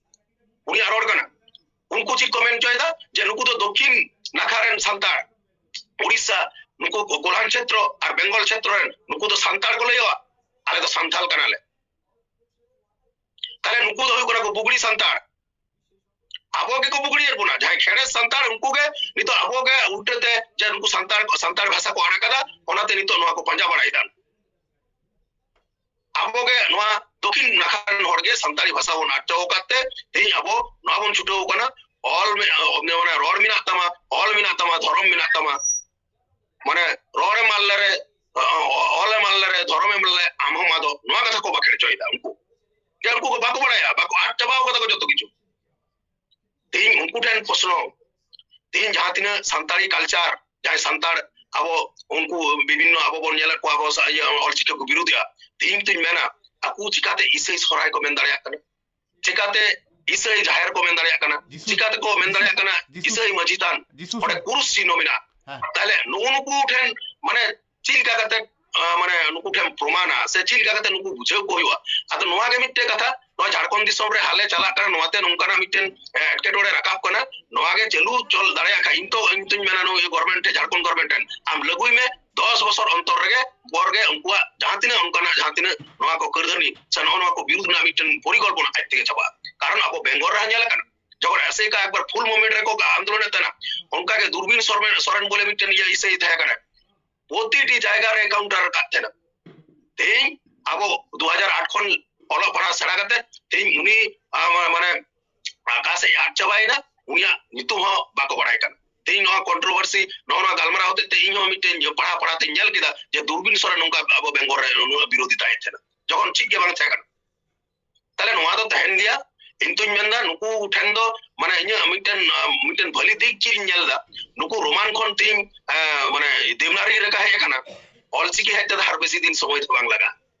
ᱩᱱᱤᱭᱟᱜ ᱨᱚᱲ ᱠᱟᱱᱟ᱾ ᱩᱱᱠᱩ ᱪᱮᱫ ᱠᱚ ᱢᱮᱱ ᱦᱚᱪᱚᱭᱮᱫᱟ? ᱡᱮ ᱱᱩᱠᱩ ᱫᱚ ᱫᱚᱠᱠᱷᱤᱱ ᱱᱟᱠᱷᱟ ᱨᱮᱱ ᱥᱟᱱᱛᱟᱲ, ᱩᱲᱤᱥᱥᱟ, ᱱᱩᱠᱩ ᱠᱚ ᱠᱚᱞᱦᱟᱱ ᱪᱷᱮᱛᱨᱚ ᱟᱨ ᱵᱮᱝᱜᱚᱞ ᱪᱷᱮᱛᱨᱚ ᱨᱮᱱ, ᱱᱩᱠᱩ ᱫᱚ ᱥᱟᱱᱛᱟᱲ ᱠᱚ ᱞᱟᱹᱭᱚᱜᱼᱟ, ᱟᱞᱮ ᱫᱚ ᱥᱟᱱᱛᱟᱞ ᱠᱟᱱᱟᱞᱮ᱾ ᱛᱟᱦᱞᱮ ᱱᱩᱠᱩ ᱫᱚ ᱦᱩᱭᱩᱜ ᱠᱟᱱᱟ ᱠᱚ ᱵᱩᱜᱲᱤ ᱥᱟᱱᱛᱟᱲ᱾ ᱟᱵᱚ ᱜᱮᱠᱚ ᱵᱩᱜᱲᱤᱭᱮᱫ ᱵᱚᱱᱟ᱾ ᱡᱟᱦᱟᱸᱭ ᱠᱷᱮᱲᱮ ᱥᱟᱱᱛᱟᱲ, ᱩᱱᱠᱩ ᱜᱮ ᱱᱤᱛᱚᱜ ᱟᱵᱚ ᱜᱮ ᱩᱞᱴᱟᱹ ᱛᱮ ᱡᱮ ᱱᱩᱠᱩ ᱥᱟᱱᱛᱟᱲ, ᱥᱟᱱᱛᱟᱲ ᱵᱷᱟᱥᱟ ᱠᱚ ᱟᱲᱟᱜ ᱠᱟᱫᱟ, ᱚᱱᱟᱛᱮ ᱱᱤᱛᱚᱜ ᱱᱚᱣᱟ ᱠᱚ ᱯᱟᱸᱡᱟ ᱵᱟᱲᱟᱭᱮᱫᱟ᱾ ᱟᱵᱚ ᱜᱮ ᱱᱚᱣᱟ ᱫᱚᱠᱷᱤᱱ ᱱᱟᱠᱷᱟ ᱨᱮᱱ ᱦᱚᱲ ᱜᱮ ᱥᱟᱱᱛᱟᱲᱤ ᱵᱷᱟᱥᱟ ᱵᱚᱱ ᱟᱫ ᱦᱚᱪᱚ ᱟᱠᱟᱫ ᱛᱮ ᱛᱮᱦᱮᱧ ᱟᱵᱚ ᱱᱚᱣᱟ ᱵᱚᱱ ᱪᱷᱩᱴᱟᱹᱣ ᱟᱠᱟᱱᱟ, ᱚᱞ ᱢᱮ-, ᱢᱟᱱᱮ ᱨᱚᱲ ᱢᱮᱱᱟᱜ ᱛᱟᱢᱟ, ᱚᱞ ᱢᱮᱱᱟᱜ ᱛᱟᱢᱟ, ᱫᱷᱚᱨᱚᱢ ᱢᱮᱱᱟᱜ ᱛᱟᱢᱟ, ᱢᱟᱱᱮ ᱨᱚᱲ ᱮᱢ ᱟᱫ ᱞᱮᱨᱮ, ᱚ-, ᱚᱞ ᱮᱢ ᱟᱫ ᱞᱮᱨᱮ, ᱫᱷᱚᱨᱚᱢ ᱮᱢ ᱟᱫ ᱞᱮᱨᱮ, ᱟᱢ ᱦᱚᱸᱢ ᱟᱫᱚᱜ, ᱱᱚᱣᱟ ᱠᱟᱛᱷᱟ ᱠᱚ ᱵᱟᱠᱷᱮᱲ ᱦᱚᱪᱚᱭᱮᱫᱟ ᱩᱱᱠᱩ᱾ ᱡᱮ ᱩᱱᱠᱩ ᱠᱚ ᱵᱟᱠᱚ ᱵᱟᱲᱟᱭᱟ, ᱵᱟᱠᱚ ᱟᱫ ᱪᱟᱵᱟᱣ ᱠᱟᱫᱟ ᱠᱚ ᱡᱚᱛᱚ ᱠᱤᱪᱷᱩ᱾ ᱛᱮᱦᱤᱧ ᱩᱱᱠᱩ ᱴᱷᱮᱱ ᱯᱨᱚᱥᱱᱚ, ᱛᱮᱦᱤᱧ ᱡᱟᱦᱟᱸ ᱛᱤᱱᱟᱹᱜ ᱥᱟᱱᱛᱟᱲᱤ culture, ᱡᱟᱦᱟᱸᱭ ᱥᱟᱱᱛᱟᱲ ᱟᱵᱚ ᱩᱱᱠᱩ ᱵᱤᱵᱷᱤᱱᱱᱚ ᱟᱵᱚ ᱵᱚᱱ ᱧᱮᱞᱮᱫ ᱠᱚᱣᱟ ᱟᱵᱚ ᱥᱟ-, ᱤᱭᱟᱹ ᱚᱞᱪᱤᱠᱤ ᱠᱚ ᱵᱤᱨᱳᱫᱷᱮᱜᱼᱟ, ᱛᱮᱦᱤᱧ ᱛᱩᱧ ᱢᱮᱱᱟ ᱟᱠᱚ ᱪᱤᱠᱟᱛᱮ ᱤᱥᱟᱹᱭ ᱥᱚᱨᱦᱟᱭ ᱠᱚ ᱢᱮᱱ ᱫᱟᱲᱮᱭᱟᱜ ᱠᱟᱱᱟ, ᱪᱤᱠᱟᱛᱮ ᱤᱥᱟᱹᱭ ᱡᱟᱦᱮᱨ ᱠᱚ ᱢᱮᱱ ᱫᱟᱲᱮᱭᱟᱜ ᱠᱟᱱᱟ, ᱡᱤᱥᱩ, ᱪᱤᱠᱟᱛᱮ ᱠᱚ ᱢᱮᱱ ᱫᱟᱲᱮᱭᱟᱜ ᱠᱟᱱᱟ ᱡᱤᱥᱩ, ᱤᱥᱟᱹᱭ ᱢᱟᱹᱡᱷᱤ ᱛᱷᱟᱱ, ᱡᱤᱥᱩ ᱚᱸᱰᱮ ᱥᱮ-, ᱠᱩᱨᱩᱥ ᱪᱤᱱᱦᱚ ᱢᱮᱱᱟᱜᱼᱟ᱾ ᱦᱮᱸ᱾ ᱛᱟᱦᱞᱮ ᱱᱩᱜᱩ ᱱᱩᱠᱩ ᱴᱷᱮᱱ ᱢᱟᱱᱮ ᱪᱮᱫ ᱞᱮᱠᱟ ᱠᱟᱛᱮ, ᱟᱸ, ᱢᱟᱱᱮ ᱱᱩᱠᱩ ᱴᱷᱮᱱ ᱯᱨᱚᱢᱟᱱᱟ ᱥᱮ ᱪᱮᱫ ᱞᱮᱠᱟ ᱠᱟᱛᱮ ᱱᱩᱠᱩ ᱵᱩᱡᱷᱟᱹᱣ ᱠᱚ ᱦᱩᱭᱩᱜᱼᱟ? ᱟᱫᱚ ᱱᱚᱣᱟ ᱜᱮ ᱢᱤᱫᱴᱮᱱ ᱠᱟᱛᱷᱟ, ᱱᱚᱣᱟ ᱡᱷᱟᱲᱠᱷᱚᱸᱰ ᱫᱤᱥᱚᱢ ᱨᱮ ᱦᱟᱞᱮ ᱪᱟᱞᱟᱜ ᱠᱟᱱᱟ, ᱱᱚᱣᱟᱛᱮ ᱱᱚᱝᱠᱟᱱᱟᱜ ᱢᱤᱫᱴᱮᱱ, ᱮ, ᱮᱴᱠᱮᱴᱚᱬᱮ ᱨᱟᱠᱟᱵ ᱠᱟᱱᱟ᱾ ᱱᱚᱣᱟ ᱜᱮ ᱪᱟᱹᱞᱩ ᱪᱚᱞ ᱫᱟᱲᱮᱭᱟᱜ ᱠᱷᱟᱱ, ᱤᱧ ᱛᱚ, ᱤᱧ ᱛᱚᱧ ᱢᱮᱱᱟ ᱱᱩᱭ government ᱴᱷᱮᱱ, ᱡᱷᱟᱲᱠᱷᱚᱸᱰ government ᱴᱷᱮᱱ, ᱟᱢ ᱞᱟᱹᱜᱩᱭ ᱢᱮ, ᱫᱚᱥ ᱵᱚᱪᱷᱚᱨ ᱚᱱᱛᱚᱨ ᱨᱮᱜᱮ ᱵᱚᱨ ᱜᱮ ᱩᱱᱠᱩᱣᱟᱜ ᱡᱟᱦᱟᱸ ᱛᱤᱱᱟᱹᱜ ᱚᱱᱠᱟᱱᱟᱜ ᱡᱟᱦᱟᱸ ᱛᱤᱱᱟᱹᱜ ᱱᱚᱣᱟ ᱠᱚ ᱠᱟᱹᱨᱫᱷᱟᱹᱱᱤ ᱥᱮ ᱱᱚᱜᱼᱚ ᱱᱚᱣᱟ ᱠᱚ ᱵᱤᱨᱩᱫᱷ ᱨᱮᱱᱟᱜ ᱢᱤᱫᱴᱮᱱ ᱯᱚᱨᱤᱠᱚᱞᱯᱚᱱᱟ ᱟᱡ ᱛᱮᱜᱮ ᱪᱟᱵᱟᱜᱼᱟ᱾ ᱠᱟᱨᱚᱱ ᱟᱵᱚ ᱵᱮᱝᱜᱚᱞ ᱨᱮ ᱧᱮᱞ ᱟᱠᱟᱱᱟ, ᱡᱚᱠᱷᱚᱱ ᱮᱥᱮᱠᱟ ᱮᱠᱵᱟᱨ full movement ᱨᱮᱠᱚ ᱟᱱᱫᱳᱞᱚᱱ ᱮᱫ ᱛᱟᱦᱮᱱᱟ, ᱚᱱᱠᱟ ᱜᱮ ᱫᱩᱨᱵᱤᱱ ᱥᱚᱨᱢᱮ-, ᱥᱚᱨᱮᱱ ᱵᱚᱞᱮ ᱢᱤᱫᱴᱮᱱ ᱤᱭᱟᱹ ᱤᱥᱟᱹᱭ ᱛᱟᱦᱮᱸ ᱠᱟᱱᱟ, ᱯᱨᱚᱛᱤᱴᱤ ᱡᱟᱭᱜᱟ ᱨᱮ encounter ᱟᱠᱟᱫ ᱛᱟᱦᱮᱱᱟ᱾ ᱛᱮᱦᱮᱧ ᱟᱵᱚ ᱫᱩ ᱦᱟᱡᱟᱨ ᱟᱴ ᱠᱷᱚᱱ ᱚᱞᱚᱜ ᱯᱟᱲᱦᱟᱣ ᱥᱮᱬᱟ ᱠᱟᱛᱮ ᱛᱮᱦᱮᱧ ᱩᱱᱤ, ᱟ, ᱢᱟ-, ᱢᱟᱱᱮ ᱚᱠᱟ ᱥᱮᱫ ᱟᱫ ᱪᱟᱵᱟᱭᱮᱱᱟ, ᱩᱱᱤᱭᱟᱜ ᱧᱩᱛᱩᱢ ᱦᱚᱸ ᱵᱟᱠᱚ ᱵᱟᱲᱟᱭ ᱠᱟᱱᱟ᱾ ᱛᱮᱦᱮᱧ ᱱᱚᱣᱟ controversy, ᱱᱚᱜᱼᱚ ᱱᱚᱣᱟ ᱜᱟᱞᱢᱟᱨᱟᱣ ᱦᱚᱛᱮᱡ ᱛᱮ ᱤᱧ ᱦᱚᱸ ᱢᱤᱫᱴᱮᱱ ᱯᱟᱲᱦᱟᱣ ᱯᱟᱲᱦᱟᱣ ᱛᱮᱧ ᱧᱮᱞ ᱠᱮᱫᱟ ᱡᱮ ᱫᱩᱨᱵᱤᱱ ᱥᱚᱨᱮᱱ ᱱᱚᱝᱠᱟ ᱟᱵᱚ ᱵᱮᱝᱜᱚᱞ ᱨᱮ ᱱᱩᱱᱟᱹᱜ ᱵᱤᱨᱳᱫᱷᱤ ᱛᱟᱦᱮᱸ ᱠᱟᱱᱟ, ᱡᱚᱠᱷᱚᱱ ᱪᱮᱫ ᱜᱮ ᱵᱟᱝ ᱛᱟᱦᱮᱸ ᱠᱟᱱᱟ᱾ ᱛᱟᱦᱞᱮ ᱱᱚᱣᱟ ᱫᱚ ᱛᱟᱦᱮᱱ ᱜᱮᱭᱟ᱾ ᱤᱧ ᱛᱩᱧ ᱢᱮᱱᱫᱟ ᱱᱩᱠᱩ ᱴᱷᱮᱱ ᱫᱚ ᱢᱟᱱᱮ ᱤᱧᱟᱹᱜ ᱢᱤᱫᱴᱮᱱ, ᱟ, ᱢᱤᱫᱴᱮᱱ ᱵᱷᱟᱹᱞᱤ ᱫᱤᱠ ᱪᱮᱫ ᱤᱧ ᱧᱮᱞ ᱮᱫᱟ, ᱱᱩᱠᱩ ᱨᱳᱢᱟᱱ ᱠᱷᱚᱱ ᱛᱮᱦᱮᱧ, ᱟ, ᱢᱟᱱᱮ ᱫᱮᱵᱽᱱᱟᱜᱚᱨᱤ ᱨᱮᱠᱚ ᱦᱮᱡ ᱟᱠᱟᱱᱟ, ᱚᱞᱪᱤᱠᱤ ᱦᱮᱡ ᱛᱮᱫᱚ ᱟᱨ ᱵᱮᱥᱤ ᱫᱤᱱ ᱥᱚᱢᱚᱭ ᱫᱚ ᱵᱟᱝ ᱞᱟᱜᱟᱜᱼᱟ᱾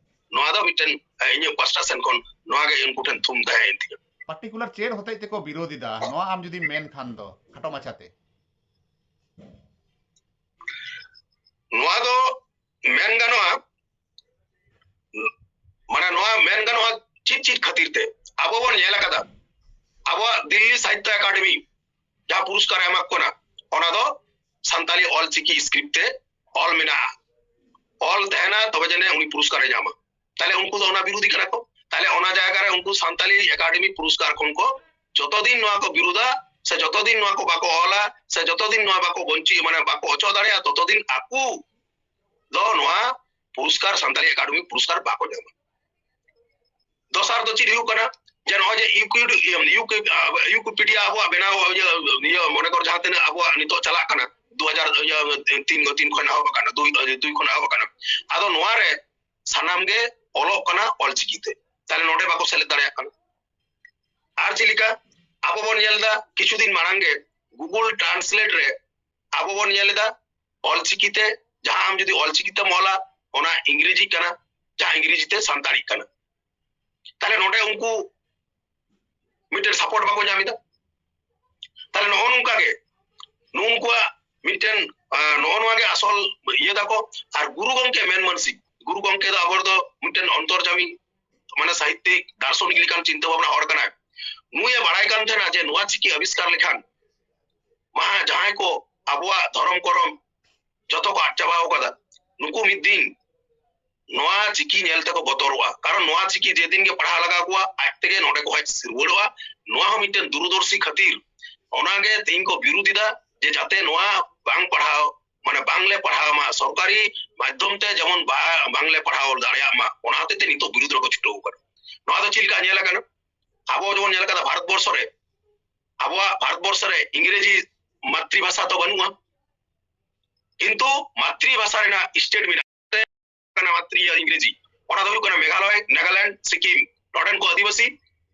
ᱱᱚᱣᱟ ᱫᱚ ᱢᱤᱫᱴᱮᱱ, ᱟ, ᱤᱧᱟᱹᱜ ᱯᱟᱥᱴᱟ ᱥᱮᱱ ᱠᱷᱚᱱ ᱱᱚᱣᱟ ᱜᱮ ᱩᱱᱠᱩ ᱴᱷᱮᱱ ᱛᱷᱩᱢ ᱛᱟᱦᱮᱸᱭᱮᱱ ᱛᱤᱧᱟᱹ᱾ Particular ᱪᱮᱫ ᱦᱚᱛᱮᱡ ᱛᱮᱠᱚ ᱵᱤᱨᱳᱫᱷ ᱮᱫᱟ, ᱱᱚᱣᱟ ᱟᱢ ᱡᱩᱫᱤᱢ ᱢᱮᱱ ᱠᱷᱟᱱ ᱫᱚ ᱠᱷᱟᱴᱚ ᱢᱟᱪᱷᱟᱛᱮ? ᱱᱚᱣᱟ ᱫᱚ ᱢᱮᱱ ᱜᱟᱱᱚᱜᱼᱟ, ᱢᱟᱱᱮ ᱱᱚᱣᱟ ᱢᱮᱱ ᱜᱟᱱᱚᱜᱼᱟ ᱪᱮᱫ ᱪᱮᱫ ᱠᱷᱟᱹᱛᱤᱨ ᱛᱮ? ᱟᱵᱚ ᱵᱚᱱ ᱧᱮᱞ ᱟᱠᱟᱫᱟ, ᱟᱵᱚᱣᱟᱜ ᱫᱤᱞᱞᱤ ᱥᱟᱦᱤᱛᱛᱚ ᱮᱠᱟᱰᱮᱢᱤ ᱡᱟᱦᱟᱸ ᱯᱩᱨᱚᱥᱠᱟᱨ ᱮ ᱮᱢᱟ ᱠᱚ ᱠᱟᱱᱟ, ᱚᱱᱟ ᱫᱚ ᱥᱟᱱᱛᱟᱞᱤ ᱚᱞ ᱪᱤᱠᱤ script ᱛᱮ ᱚᱞ ᱢᱮᱱᱟᱜᱼᱟ, ᱚᱞ ᱛᱟᱦᱮᱱᱟ, ᱛᱚᱵᱮ ᱡᱟᱹᱱᱤᱡ ᱩᱱᱤ ᱯᱩᱨᱚᱥᱠᱟᱨ ᱮ ᱧᱟᱢᱟ᱾ ᱛᱟᱦᱞᱮ ᱩᱱᱠᱩ ᱫᱚ ᱚᱱᱟ ᱵᱤᱨᱳᱫᱷᱤ ᱠᱟᱱᱟ ᱠᱚ᱾ ᱛᱟᱦᱞᱮ ᱚᱱᱟ ᱡᱟᱭᱜᱟ ᱨᱮ ᱩᱱᱠᱩ ᱥᱟᱱᱛᱟᱞᱤ ᱮᱠᱟᱰᱮᱢᱤ ᱯᱩᱨᱚᱥᱠᱟᱨ ᱠᱷᱚᱱ ᱠᱚ ᱡᱚᱛᱚ ᱫᱤᱱ ᱱᱚᱣᱟ ᱠᱚ ᱵᱤᱨᱳᱫᱷᱟ ᱥᱮ ᱡᱚᱛᱚ ᱫᱤᱱ ᱱᱚᱣᱟ ᱠᱚ ᱵᱟᱠᱚ ᱚᱞᱟ ᱥᱮ ᱡᱚᱛᱚ ᱫᱤᱱ ᱱᱚᱣᱟ ᱵᱟᱠᱚ ᱵᱚᱧᱪᱤ-, ᱢᱟᱱᱮ ᱵᱟᱠᱚ ᱚᱪᱚ ᱫᱟᱲᱮᱭᱟᱜᱼᱟ, ᱛᱚᱛᱚ ᱫᱤᱱ ᱟᱠᱚ ᱫᱚ ᱱᱚᱣᱟ ᱯᱩᱨᱚᱥᱠᱟᱨ, ᱥᱟᱱᱛᱟᱲᱤ ᱮᱠᱟᱰᱮᱢᱤ ᱯᱩᱨᱚᱥᱠᱟᱨ ᱵᱟᱠᱚ ᱧᱟᱢᱟ᱾ ᱫᱚᱥᱟᱨ ᱫᱚ ᱪᱮᱫ ᱦᱩᱭᱩᱜ ᱠᱟᱱᱟ, ᱡᱮ ᱱᱚᱜᱼᱚᱭ ᱡᱮ ᱤᱭᱩᱠᱤ-, ᱤᱭᱩᱠᱤᱯᱤᱰᱤᱭᱟ ᱟᱵᱚᱣᱟᱜ ᱵᱮᱱᱟᱣ, ᱤᱭᱟᱹ, ᱤᱭᱟᱹ, ᱢᱚᱱᱮ ᱠᱚᱨ ᱡᱟᱦᱟᱸ ᱛᱤᱱᱟᱹᱜ ᱟᱵᱚᱣᱟᱜ ᱱᱤᱛᱚᱜ ᱪᱟᱞᱟᱜ ᱠᱟᱱᱟ, ᱫᱩ ᱦᱟᱡᱟᱨ ᱤᱭᱟᱹ ᱛᱤᱱ ᱠᱚ, ᱛᱤᱱ ᱠᱷᱚᱱ ᱮᱦᱚᱵ ᱟᱠᱟᱱᱟ, ᱫᱩᱭ, ᱫᱩᱭ ᱠᱷᱚᱱ ᱮᱦᱚᱵ ᱟᱠᱟᱱᱟ᱾ ᱟᱫᱚ ᱱᱚᱣᱟ ᱨᱮ ᱥᱟᱱᱟᱢ ᱜᱮ ᱚᱞᱚᱜ ᱠᱟᱱᱟ ᱚᱞᱪᱤᱠᱤ ᱛᱮ, ᱛᱟᱦᱞᱮ ᱱᱚᱰᱮ ᱵᱟᱠᱚ ᱥᱮᱞᱮᱫ ᱫᱟᱲᱮᱭᱟᱜ ᱠᱟᱱᱟ᱾ ᱟᱨ ᱪᱮᱫ ᱞᱮᱠᱟ ᱟᱵᱚ ᱵᱚᱱ ᱧᱮᱞ ᱮᱫᱟ, ᱠᱤᱪᱷᱩ ᱫᱤᱱ ᱢᱟᱲᱟᱝ ᱜᱮ Google Translate ᱨᱮ ᱟᱵᱚ ᱵᱚᱱ ᱧᱮᱞ ᱮᱫᱟ, ᱚᱞᱪᱤᱠᱤ ᱛᱮ, ᱡᱟᱦᱟᱸ ᱟᱢ ᱡᱩᱫᱤ ᱚᱞᱪᱤᱠᱤ ᱛᱮᱢ ᱚᱞᱟ, ᱚᱱᱟ ᱤᱝᱨᱮᱡᱤ ᱠᱟᱱᱟ, ᱡᱟᱦᱟᱸ ᱤᱝᱨᱮᱡᱤ ᱛᱮ ᱥᱟᱱᱛᱟᱲᱤ ᱠᱟᱱᱟ᱾ ᱛᱟᱦᱞᱮ ᱱᱚᱰᱮ ᱩᱱᱠᱩ ᱢᱤᱫᱴᱮᱱ ᱥᱟᱯᱳᱨᱴ ᱵᱟᱠᱚ ᱧᱟᱢ ᱮᱫᱟ᱾ ᱛᱟᱦᱞᱮ ᱱᱚᱜᱼᱚ ᱱᱚᱝᱠᱟ ᱜᱮ ᱱᱩᱠᱩᱣᱟᱜ ᱢᱤᱫᱴᱮᱱ, ᱟᱸ, ᱱᱚᱜᱼᱚ ᱱᱚᱣᱟ ᱜᱮ ᱟᱥᱚᱞ ᱤᱭᱟᱹ ᱛᱟᱠᱚ᱾ ᱟᱨ ᱜᱩᱨᱩ ᱜᱚᱢᱠᱮ ᱢᱮᱱ ᱢᱟᱹᱱᱥᱤ, ᱜᱩᱨᱩ ᱜᱚᱢᱠᱮ ᱫᱚ ᱟᱵᱚ ᱫᱚ ᱢᱤᱫᱴᱮᱱ ᱚᱱᱛᱚᱨᱡᱟᱢᱤ, ᱢᱟᱱᱮ ᱥᱟᱦᱤᱛᱛᱤᱠ, ᱫᱟᱨᱥᱚᱱᱤᱠ ᱞᱮᱠᱟᱱ ᱪᱤᱱᱛᱟᱹ ᱵᱷᱟᱵᱱᱟ ᱦᱚᱲ ᱠᱟᱱᱟᱭ᱾ ᱱᱩᱭᱮ ᱵᱟᱲᱟᱭ ᱠᱟᱱ ᱛᱟᱦᱮᱱᱟ ᱡᱮ ᱱᱚᱣᱟ ᱪᱤᱠᱤ ᱟᱵᱤᱥᱠᱟᱨ ᱞᱮᱠᱷᱟᱱ ᱢᱟᱦᱟ ᱡᱟᱦᱟᱸᱭ ᱠᱚ ᱟᱵᱚᱣᱟᱜ ᱫᱷᱚᱨᱚᱢ ᱠᱚᱨᱚᱢ ᱡᱚᱛᱚ ᱠᱚ ᱟᱫ ᱪᱟᱵᱟᱣ ᱠᱟᱫᱟ, ᱱᱩᱠᱩ ᱢᱤᱫ ᱫᱤᱱ ᱱᱚᱣᱟ ᱪᱤᱠᱤ ᱧᱮᱞ ᱛᱮᱠᱚ ᱵᱚᱛᱚᱨᱚᱜᱼᱟ᱾ ᱠᱟᱨᱚᱱ ᱱᱚᱣᱟ ᱪᱤᱠᱤ ᱡᱮᱫᱤᱱ ᱜᱮ ᱯᱟᱲᱦᱟᱣ ᱞᱟᱜᱟᱣ ᱠᱚᱣᱟ, ᱟᱡ ᱛᱮᱜᱮ ᱱᱚᱰᱮ ᱠᱚ ᱦᱮᱡ ᱨᱩᱣᱟᱹᱲᱚᱜᱼᱟ᱾ ᱱᱚᱣᱟ ᱦᱚᱸ ᱢᱤᱫᱴᱮᱱ ᱫᱩᱨᱚᱫᱚᱨᱥᱤ ᱠᱷᱟᱹᱛᱤᱨ ᱚᱱᱟᱜᱮ ᱛᱮᱦᱮᱧ ᱠᱚ ᱵᱤᱨᱩᱫᱷ ᱮᱫᱟ ᱡᱮ ᱡᱟᱛᱮ ᱱᱚᱣᱟ ᱵᱟᱝ ᱯᱟᱲᱦᱟᱣ, ᱢᱟᱱᱮ ᱵᱟᱝᱞᱮ ᱯᱟᱲᱦᱟᱣ ᱢᱟ, ᱥᱚᱨᱠᱟᱨᱤ ᱢᱟᱫᱽᱫᱷᱚᱢ ᱛᱮ ᱡᱮᱢᱚᱱ ᱵᱟ-, ᱵᱟᱝᱞᱮ ᱯᱟᱲᱦᱟᱣ ᱫᱟᱲᱮᱭᱟᱜ ᱢᱟ, ᱚᱱᱟ ᱦᱚᱛᱮᱡ ᱛᱮ ᱱᱤᱛᱚᱜ ᱵᱤᱨᱩᱫᱷ ᱨᱮᱠᱚ ᱪᱷᱩᱴᱟᱹᱣ ᱟᱠᱟᱱᱟ᱾ ᱱᱚᱣᱟ ᱫᱚ ᱪᱮᱫ ᱞᱮᱠᱟ ᱧᱮᱞ ᱟᱠᱟᱱᱟ? ᱟᱵᱚ ᱡᱮᱢᱚᱱ ᱧᱮᱞ ᱟᱠᱟᱫᱟ ᱵᱷᱟᱨᱚᱛ ᱵᱚᱨᱥᱚ ᱨᱮ, ᱟᱵᱚᱣᱟᱜ ᱵᱷᱟᱨᱚᱛ ᱵᱚᱨᱥᱚ ᱨᱮ ᱤᱝᱨᱮᱡᱤ ᱢᱟᱛᱨᱤ ᱵᱷᱟᱥᱟ ᱫᱚ ᱵᱟᱹᱱᱩᱜᱼᱟ, ᱠᱤᱱᱛᱩ ᱢᱟᱛᱨᱤ ᱵᱷᱟᱥᱟ ᱨᱮᱱᱟᱜ ᱥᱴᱮᱴ ᱢᱮᱱᱟᱜᱼᱟ᱾ ᱠᱟᱱᱟ ᱢᱟᱛᱨᱤ ᱤᱝᱨᱮᱡᱤ, ᱚᱱᱟ ᱫᱚ ᱦᱩᱭᱩᱜ ᱠᱟᱱᱟ ᱢᱮᱜᱷᱟᱞᱚᱭ, ᱱᱟᱜᱟᱞᱮᱱᱰ, ᱥᱤᱠᱤᱢ, ᱱᱚᱰᱮᱱ ᱠᱚ ᱟᱹᱫᱤᱵᱟᱹᱥᱤ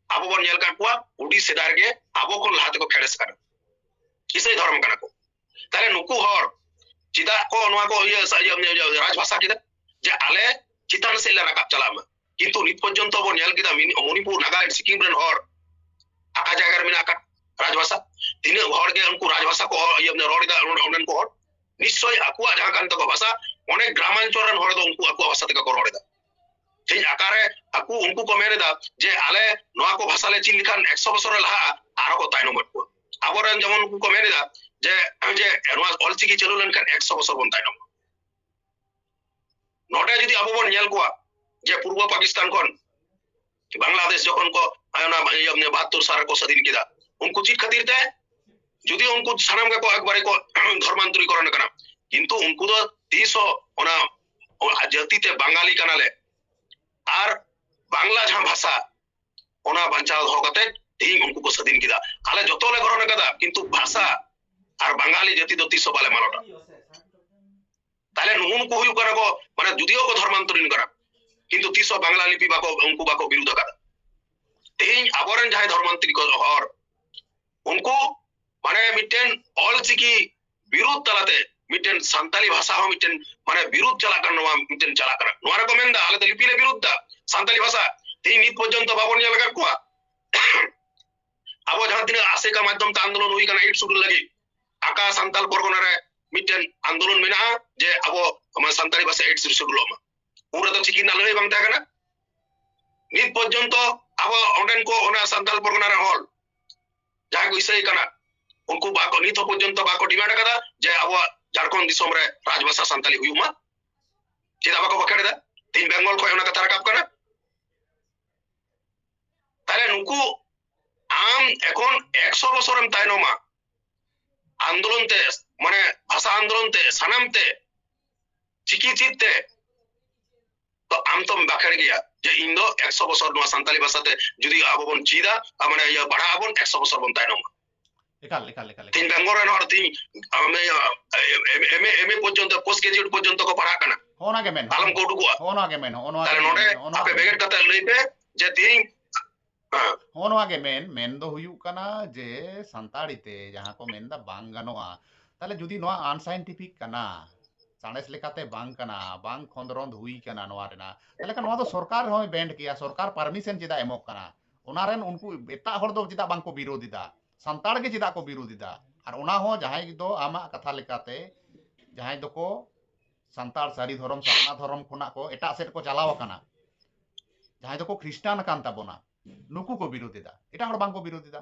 ᱟᱵᱚ ᱵᱚᱱ ᱧᱮᱞ ᱠᱟᱫ ᱠᱚᱣᱟ ᱟᱹᱰᱤ ᱥᱮᱫᱟᱭ ᱨᱮᱜᱮ ᱟᱵᱚ ᱠᱷᱚᱱ ᱞᱟᱦᱟ ᱛᱮᱠᱚ ᱠᱷᱮᱲᱮᱥ ᱠᱟᱱᱟ, ᱤᱥᱟᱹᱭ ᱫᱷᱚᱨᱚᱢ ᱠᱟᱱᱟ ᱠᱚ᱾ ᱛᱟᱦᱞᱮ ᱱᱩᱠᱩ ᱦᱚᱲ ᱪᱮᱫᱟᱜ ᱠᱚ ᱱᱚᱣᱟ ᱠᱚ ᱤᱭᱟᱹ, ᱤᱭᱟᱹ, ᱤᱭᱟᱹ, ᱨᱟᱡᱽ ᱵᱷᱟᱥᱟ ᱠᱮᱫᱟ ᱡᱮ ᱟᱞᱮ ᱪᱮᱛᱟᱱ ᱥᱮᱫ ᱞᱮ ᱨᱟᱠᱟᱵ ᱪᱟᱞᱟᱜ ᱢᱟ? ᱠᱤᱱᱛᱩ ᱱᱤᱛ ᱯᱚᱨᱡᱚᱱᱛᱚ ᱵᱚᱱ ᱧᱮᱞ ᱠᱮᱫᱟ ᱢᱤᱱ-, ᱢᱚᱱᱤᱯᱩᱨ, ᱱᱟᱜᱟᱞᱮᱱᱰ, ᱥᱤᱠᱤᱢ ᱨᱮᱱ ᱦᱚᱲ ᱟᱠᱟ ᱡᱟᱭᱜᱟ ᱨᱮ ᱢᱮᱱᱟᱜ ᱟᱠᱟᱫ ᱨᱟᱡᱽ ᱵᱷᱟᱥᱟ? ᱛᱤᱱᱟᱹᱜ ᱦᱚᱲ ᱜᱮ ᱩᱱᱠᱩ ᱨᱟᱡᱽ ᱵᱷᱟᱥᱟ ᱠᱚ ᱤᱭᱟᱹ, ᱨᱚᱲ ᱮᱫᱟ ᱚᱸᱰᱮᱱ ᱠᱚ ᱦᱚᱲ? ᱱᱤᱥᱪᱚᱭ ᱟᱠᱚᱣᱟᱜ ᱡᱟᱦᱟᱸ ᱠᱟᱱ ᱛᱟᱠᱚᱣᱟ ᱵᱷᱟᱥᱟ, ᱚᱱᱮᱠ ᱜᱨᱟᱢᱟᱧᱪᱚᱞ ᱨᱮᱱ ᱦᱚᱲ ᱫᱚ ᱩᱱᱠᱩ ᱟᱠᱚᱣᱟᱜ ᱵᱷᱟᱥᱟ ᱛᱮᱜᱮ ᱠᱚ ᱨᱚᱲ ᱮᱫᱟ᱾ ᱛᱮᱦᱮᱧ ᱟᱠᱟᱨᱮ ᱟᱠᱚ ᱩᱱᱠᱩ ᱠᱚ ᱢᱮᱱ ᱮᱫᱟ ᱡᱮ ᱟᱞᱮ ᱱᱚᱣᱟ ᱠᱚ ᱵᱷᱟᱥᱟ ᱞᱮ ᱪᱮᱫ ᱞᱮᱠᱷᱟᱱ ᱮᱠᱥᱚ ᱵᱚᱪᱷᱚᱨ ᱞᱮ ᱞᱟᱦᱟᱜᱼᱟ, ᱟᱨᱦᱚᱸ ᱠᱚ ᱛᱟᱭᱱᱚᱢ ᱮᱫ ᱠᱚᱣᱟ᱾ ᱟᱵᱚᱨᱮᱱ ᱡᱮᱢᱚᱱ ᱩᱱᱠᱩ ᱠᱚ ᱢᱮᱱ ᱮᱫᱟ ᱡᱮ, ᱡᱮ ᱱᱚᱣᱟ ᱚᱞᱪᱤᱠᱤ ᱪᱟᱹᱞᱩ ᱞᱮᱱᱠᱷᱟᱱ ᱮᱠᱥᱚ ᱵᱚᱪᱷᱚᱨ ᱵᱚᱱ ᱛᱟᱭᱱᱚᱢᱚᱜᱼᱟ᱾ ᱱᱚᱰᱮ ᱡᱩᱫᱤ ᱟᱵᱚ ᱵᱚᱱ ᱧᱮᱞ ᱠᱚᱣᱟ ᱡᱮ ᱯᱩᱨᱵᱚ ᱯᱟᱠᱤᱥᱛᱟᱱ ᱠᱷᱚᱱ ᱵᱟᱝᱞᱟᱫᱮᱥ ᱡᱚᱠᱷᱚᱱ ᱠᱚ, ᱚᱱᱟ ᱤᱭᱟᱹ, ᱵᱟᱦᱟᱛᱛᱳᱨ ᱥᱟᱞ ᱨᱮᱠᱚ ᱥᱟᱹᱫᱷᱤᱱ ᱠᱮᱫᱟ, ᱩᱱᱠᱩ ᱪᱮᱫ ᱠᱷᱟᱹᱛᱤᱨ ᱛᱮ? ᱡᱩᱫᱤ ᱩᱱᱠᱩ ᱥᱟᱱᱟᱢ ᱜᱮᱠᱚ ᱮᱠᱵᱟᱨᱮ ᱠᱚ ᱫᱷᱚᱨᱢᱟᱱᱛᱚᱨᱤᱠᱚᱨᱚᱱ ᱠᱟᱱᱟ, ᱠᱤᱱᱛᱩ ᱩᱱᱠᱩ ᱫᱚ ᱛᱤᱥ ᱦᱚᱸ ᱚᱱᱟ, ᱚᱱᱟ ᱡᱟᱹᱛᱤ ᱛᱮ ᱵᱟᱝᱜᱟᱞᱤ ᱠᱟᱱᱟᱞᱮ ᱟᱨ ᱵᱟᱝᱞᱟ ᱡᱟᱦᱟᱸ ᱵᱷᱟᱥᱟ, ᱚᱱᱟ ᱵᱟᱧᱪᱟᱣ ᱫᱚᱦᱚ ᱠᱟᱛᱮ ᱛᱮᱦᱤᱧ ᱩᱱᱠᱩ ᱠᱚ ᱥᱟᱹᱫᱷᱤᱱ ᱠᱮᱫᱟ᱾ ᱟᱞᱮ ᱡᱚᱛᱚ ᱞᱮ ᱜᱨᱚᱦᱚᱱ ᱠᱟᱫᱟ, ᱠᱤᱱᱛᱩ ᱵᱷᱟᱥᱟ ᱟᱨ ᱵᱟᱝᱜᱟᱞᱤ ᱡᱟᱹᱛᱤ ᱫᱚ ᱛᱤᱥ ᱦᱚᱸ ᱵᱟᱞᱮ ᱢᱟᱞᱚᱴᱟ᱾ ᱛᱟᱦᱞᱮ ᱱᱩᱜᱼᱩ ᱱᱩᱠᱩ ᱦᱩᱭᱩᱜ ᱠᱟᱱᱟ ᱠᱚ, ᱢᱟᱱᱮ ᱡᱩᱫᱤᱭᱳ ᱠᱚ ᱫᱷᱚᱨᱢᱟᱱᱛᱚᱨᱤᱱ ᱠᱟᱱᱟ, ᱠᱤᱱᱛᱩ ᱛᱤᱥ ᱦᱚᱸ ᱵᱟᱝᱞᱟ ᱞᱤᱯᱤ ᱵᱟᱠᱚ, ᱩᱱᱠᱩ ᱵᱟᱠᱚ ᱵᱤᱨᱩᱫᱷ ᱟᱠᱟᱫᱟ᱾ ᱛᱮᱦᱤᱧ ᱟᱵᱚᱨᱮᱱ ᱡᱟᱦᱟᱸᱭ ᱫᱷᱚᱨᱢᱟᱱᱛᱚᱨᱤ ᱠᱚ ᱦᱚᱲ, ᱩᱱᱠᱩ ᱢᱟᱱᱮ ᱢᱤᱫᱴᱮᱱ ᱚᱞᱪᱤᱠᱤ ᱵᱤᱨᱩᱫᱷ ᱛᱟᱞᱟᱛᱮ ᱢᱤᱫᱴᱮᱱ ᱥᱟᱱᱛᱟᱞᱤ ᱵᱷᱟᱥᱟ ᱦᱚᱸ ᱢᱤᱫᱴᱮᱱ ᱢᱟᱱᱮ ᱵᱤᱨᱩᱫᱷ ᱪᱟᱞᱟᱜ ᱠᱟᱱᱟ, ᱱᱚᱣᱟ ᱢᱤᱫᱴᱮᱱ ᱪᱟᱞᱟᱜ ᱠᱟᱱᱟ᱾ ᱱᱚᱣᱟ ᱨᱮᱠᱚ ᱢᱮᱱᱫᱟ, "ᱟᱞᱮ ᱫᱚ ᱞᱤᱯᱤ ᱞᱮ ᱵᱤᱨᱩᱫᱷ ᱫᱟ, ᱥᱟᱱᱛᱟᱞᱤ ᱵᱷᱟᱥᱟ ᱛᱮᱦᱤᱧ ᱱᱤᱛ ᱯᱚᱨᱡᱚᱱᱛᱚ ᱵᱟᱵᱚᱱ ᱧᱮᱞ ᱟᱠᱟᱫ ᱠᱚᱣᱟ᱾" ᱟᱵᱚ ᱡᱟᱦᱟᱸ ᱛᱤᱱᱟᱹᱜ ᱟᱥᱮᱠᱟ ᱢᱟᱫᱽᱫᱷᱚᱢ ᱛᱮ ᱟᱱᱫᱳᱞᱚᱱ ᱦᱩᱭ ᱠᱟᱱᱟ ᱮᱭᱤᱴ ᱥᱤᱰᱩᱞ ᱞᱟᱹᱜᱤᱫ, ᱟᱠᱟ ᱥᱟᱱᱛᱟᱞ ᱯᱚᱨᱜᱚᱱᱟ ᱨᱮ ᱢᱤᱫᱴᱮᱱ ᱟᱱᱫᱳᱞᱚᱱ ᱢᱮᱱᱟᱜᱼᱟ ᱡᱮ ᱟᱵᱚ ᱥᱟᱱᱛᱟᱲᱤ ᱵᱷᱟᱥᱟ ᱮᱭᱤᱴ ᱥᱤᱰᱩᱞᱚᱜ ᱢᱟ, ᱩᱱ ᱨᱮᱫᱚ ᱪᱤᱠᱤ ᱨᱮᱱᱟᱜ ᱞᱟᱹᱲᱦᱟᱹᱭ ᱵᱟᱝ ᱛᱟᱦᱮᱸ ᱠᱟᱱᱟ᱾ ᱱᱤᱛ ᱯᱚᱨᱡᱚᱱᱛᱚ ᱟᱵᱚ ᱚᱸᱰᱮᱱ ᱠᱚ, ᱚᱱᱟ ᱥᱟᱱᱛᱟᱞ ᱯᱚᱨᱜᱚᱱᱟ ᱨᱮ ᱦᱚᱲ ᱡᱟᱦᱟᱸᱭ ᱠᱚ ᱤᱥᱟᱹᱭ ᱠᱟᱱᱟ, ᱩᱱᱠᱩ ᱵᱟᱠᱚ, ᱱᱤᱛ ᱦᱚᱸ ᱯᱚᱨᱡᱚᱱᱛᱚ ᱵᱟᱠᱚ ᱰᱤᱢᱟᱱᱰ ᱟᱠᱟᱫᱟ ᱡᱮ ᱟᱵᱚᱣᱟᱜ ᱡᱷᱟᱲᱠᱷᱚᱸᱰ ᱫᱤᱥᱚᱢ ᱨᱮ ᱨᱟᱡᱽᱵᱷᱟᱥᱟ ᱥᱟᱱᱛᱟᱞᱤ ᱦᱩᱭᱩᱜ ᱢᱟ᱾ ᱪᱮᱫᱟᱜ ᱵᱟᱠᱚ ᱵᱟᱠᱷᱮᱲ ᱮᱫᱟ? ᱛᱮᱦᱮᱧ ᱵᱮᱝᱜᱚᱞ ᱠᱷᱚᱱ ᱚᱱᱟ ᱠᱟᱛᱷᱟ ᱨᱟᱠᱟᱵ ᱠᱟᱱᱟ᱾ ᱛᱟᱦᱞᱮ ᱱᱩᱠᱩ, ᱟᱢ ᱮᱠᱷᱚᱱ ᱮᱠᱥᱚ ᱵᱚᱪᱷᱚᱨᱮᱢ ᱛᱟᱭᱱᱚᱢᱟ ᱟᱱᱫᱳᱞᱚᱱ ᱛᱮ, ᱢᱟᱱᱮ ᱵᱷᱟᱥᱟ ᱟᱱᱫᱳᱞᱚᱱ ᱛᱮ, ᱥᱟᱱᱟᱢ ᱛᱮ, ᱪᱤᱠᱤ ᱪᱮᱫ ᱛᱮ, ᱛᱚ ᱟᱢ ᱛᱚᱢ ᱵᱟᱠᱷᱮᱲ ᱜᱮᱭᱟ ᱡᱮ ᱤᱧ ᱫᱚ ᱮᱠᱥᱚ ᱵᱚᱪᱷᱚᱨ ᱱᱚᱣᱟ ᱥᱟᱱᱛᱟᱞᱤ ᱵᱷᱟᱥᱟ ᱛᱮ ᱡᱩᱫᱤ ᱟᱵᱚ ᱵᱚᱱ ᱪᱮᱫᱟ, ᱟᱨ ᱢᱟᱱᱮ ᱤᱭᱟᱹ ᱯᱟᱲᱦᱟᱜ ᱟᱵᱚᱱ, ᱮᱠᱥᱚ ᱵᱚᱪᱷᱚᱨ ᱵᱚᱱ ᱛᱟᱭᱱᱚᱢᱟ᱾ ᱮᱠᱟᱞ ᱮᱠᱟᱞ ᱮᱠᱟᱞ ᱛᱮᱦᱮᱧ ᱵᱮᱝᱜᱚᱞ ᱨᱮᱱ ᱦᱚᱲ ᱛᱮᱦᱮᱧ ᱮᱢ ᱮ, ᱮᱢ ᱮ ᱯᱚᱨᱡᱚᱱᱛᱚ, ᱯᱳᱥᱴ ᱜᱨᱮᱡᱩᱭᱮᱴ ᱯᱚᱨᱡᱚᱱᱛᱚ ᱠᱚ ᱯᱟᱲᱦᱟᱜ ᱠᱟᱱᱟ, ᱦᱚᱸᱜᱼᱚ ᱱᱟ ᱜᱮ ᱢᱮᱱ ᱟᱞᱚᱢ ᱠᱚ ᱩᱰᱩᱠᱚᱜᱼᱟ᱾ ᱦᱚᱸᱜᱼᱚ ᱱᱟ ᱜᱮ ᱢᱮᱱ ᱦᱚᱸᱜᱼᱚ ᱱᱟ ᱛᱟᱦᱞᱮ ᱜᱮ ᱱᱚᱰᱮ ᱢᱮᱱ, ᱦᱚᱸᱜᱼᱚ ᱱᱟ ᱟᱯᱮ ᱜᱮ ᱵᱮᱜᱮᱫ ᱠᱟᱛᱮ ᱞᱟᱹᱭ ᱯᱮ ᱡᱮ ᱛᱮᱦᱮᱧ, ᱦᱮᱸ, ᱦᱚᱸᱜᱼᱚ ᱱᱚᱣᱟ ᱜᱮ ᱢᱮᱱ, ᱢᱮᱱ ᱫᱚ ᱦᱩᱭᱩᱜ ᱠᱟᱱᱟ ᱡᱮ ᱥᱟᱱᱛᱟᱲᱤ ᱛᱮ ᱡᱟᱦᱟᱸ ᱠᱚ ᱢᱮᱱᱫᱟ ᱵᱟᱝ ᱜᱟᱱᱚᱜᱼᱟ, ᱛᱟᱦᱞᱮ ᱡᱩᱫᱤ ᱱᱚᱣᱟ ᱟᱱᱥᱟᱭᱮᱱᱴᱤᱯᱷᱤᱠ ᱠᱟᱱᱟ, ᱥᱟᱬᱮᱥ ᱞᱮᱠᱟᱛᱮ ᱵᱟᱝ ᱠᱟᱱᱟ, ᱵᱟᱝ ᱠᱷᱚᱸᱫᱽᱨᱚᱸᱫᱽ ᱦᱩᱭ ᱠᱟᱱᱟ ᱱᱚᱣᱟ ᱨᱮᱱᱟᱜ, ᱛᱟᱦᱞᱮ ᱠᱷᱟᱱ ᱱᱚᱣᱟ ᱫᱚ ᱥᱚᱨᱠᱟᱨ ᱦᱚᱸᱭ ᱵᱮᱱᱰ ᱠᱮᱭᱟ᱾ ᱥᱚᱨᱠᱟᱨ ᱯᱟᱨᱢᱤᱥᱚᱱ ᱪᱮᱫᱟᱜ ᱮᱢᱚᱜ ᱠᱟᱱᱟ? ᱚᱱᱟ ᱨᱮᱱ ᱩᱱᱠᱩ ᱮᱴᱟᱜ ᱦᱚᱲ ᱫᱚ ᱪᱮᱫᱟᱜ ᱵᱟᱝ ᱠᱚ ᱵᱤᱨᱳᱫᱷ ᱮᱫᱟ? ᱥᱟᱱᱛᱟᱲ ᱜᱮ ᱪᱮᱫᱟᱜ ᱠᱚ ᱵᱤᱨᱳᱫᱷ ᱮᱫᱟ? ᱟᱨ ᱚᱱᱟ ᱦᱚᱸ ᱡᱟᱦᱟᱸᱭ ᱫᱚ ᱟᱢᱟᱜ ᱠᱟᱛᱷᱟ ᱞᱮᱠᱟᱛᱮ ᱡᱟᱦᱟᱸᱭ ᱫᱚᱠᱚ ᱥᱟᱱᱛᱟᱲ ᱥᱟᱹᱨᱤ ᱫᱷᱚᱨᱚᱢ, ᱥᱟᱨᱱᱟ ᱫᱷᱚᱨᱚᱢ ᱠᱷᱚᱱᱟᱜ ᱠᱚ ᱮᱴᱟᱜ ᱥᱮᱫ ᱠᱚ ᱪᱟᱞᱟᱣ ᱟᱠᱟᱱᱟ, ᱡᱟᱦᱟᱸᱭ ᱫᱚᱠᱚ ᱠᱷᱨᱤᱥᱴᱟᱱ ᱟᱠᱟᱱ ᱛᱟᱵᱚᱱᱟ, ᱱᱩᱠᱩ ᱠᱚ ᱵᱤᱨᱳᱫᱷ ᱮᱫᱟ, ᱮᱴᱟᱜ ᱦᱚᱲ ᱵᱟᱝ ᱠᱚ ᱵᱤᱨᱳᱫᱷ ᱮᱫᱟ᱾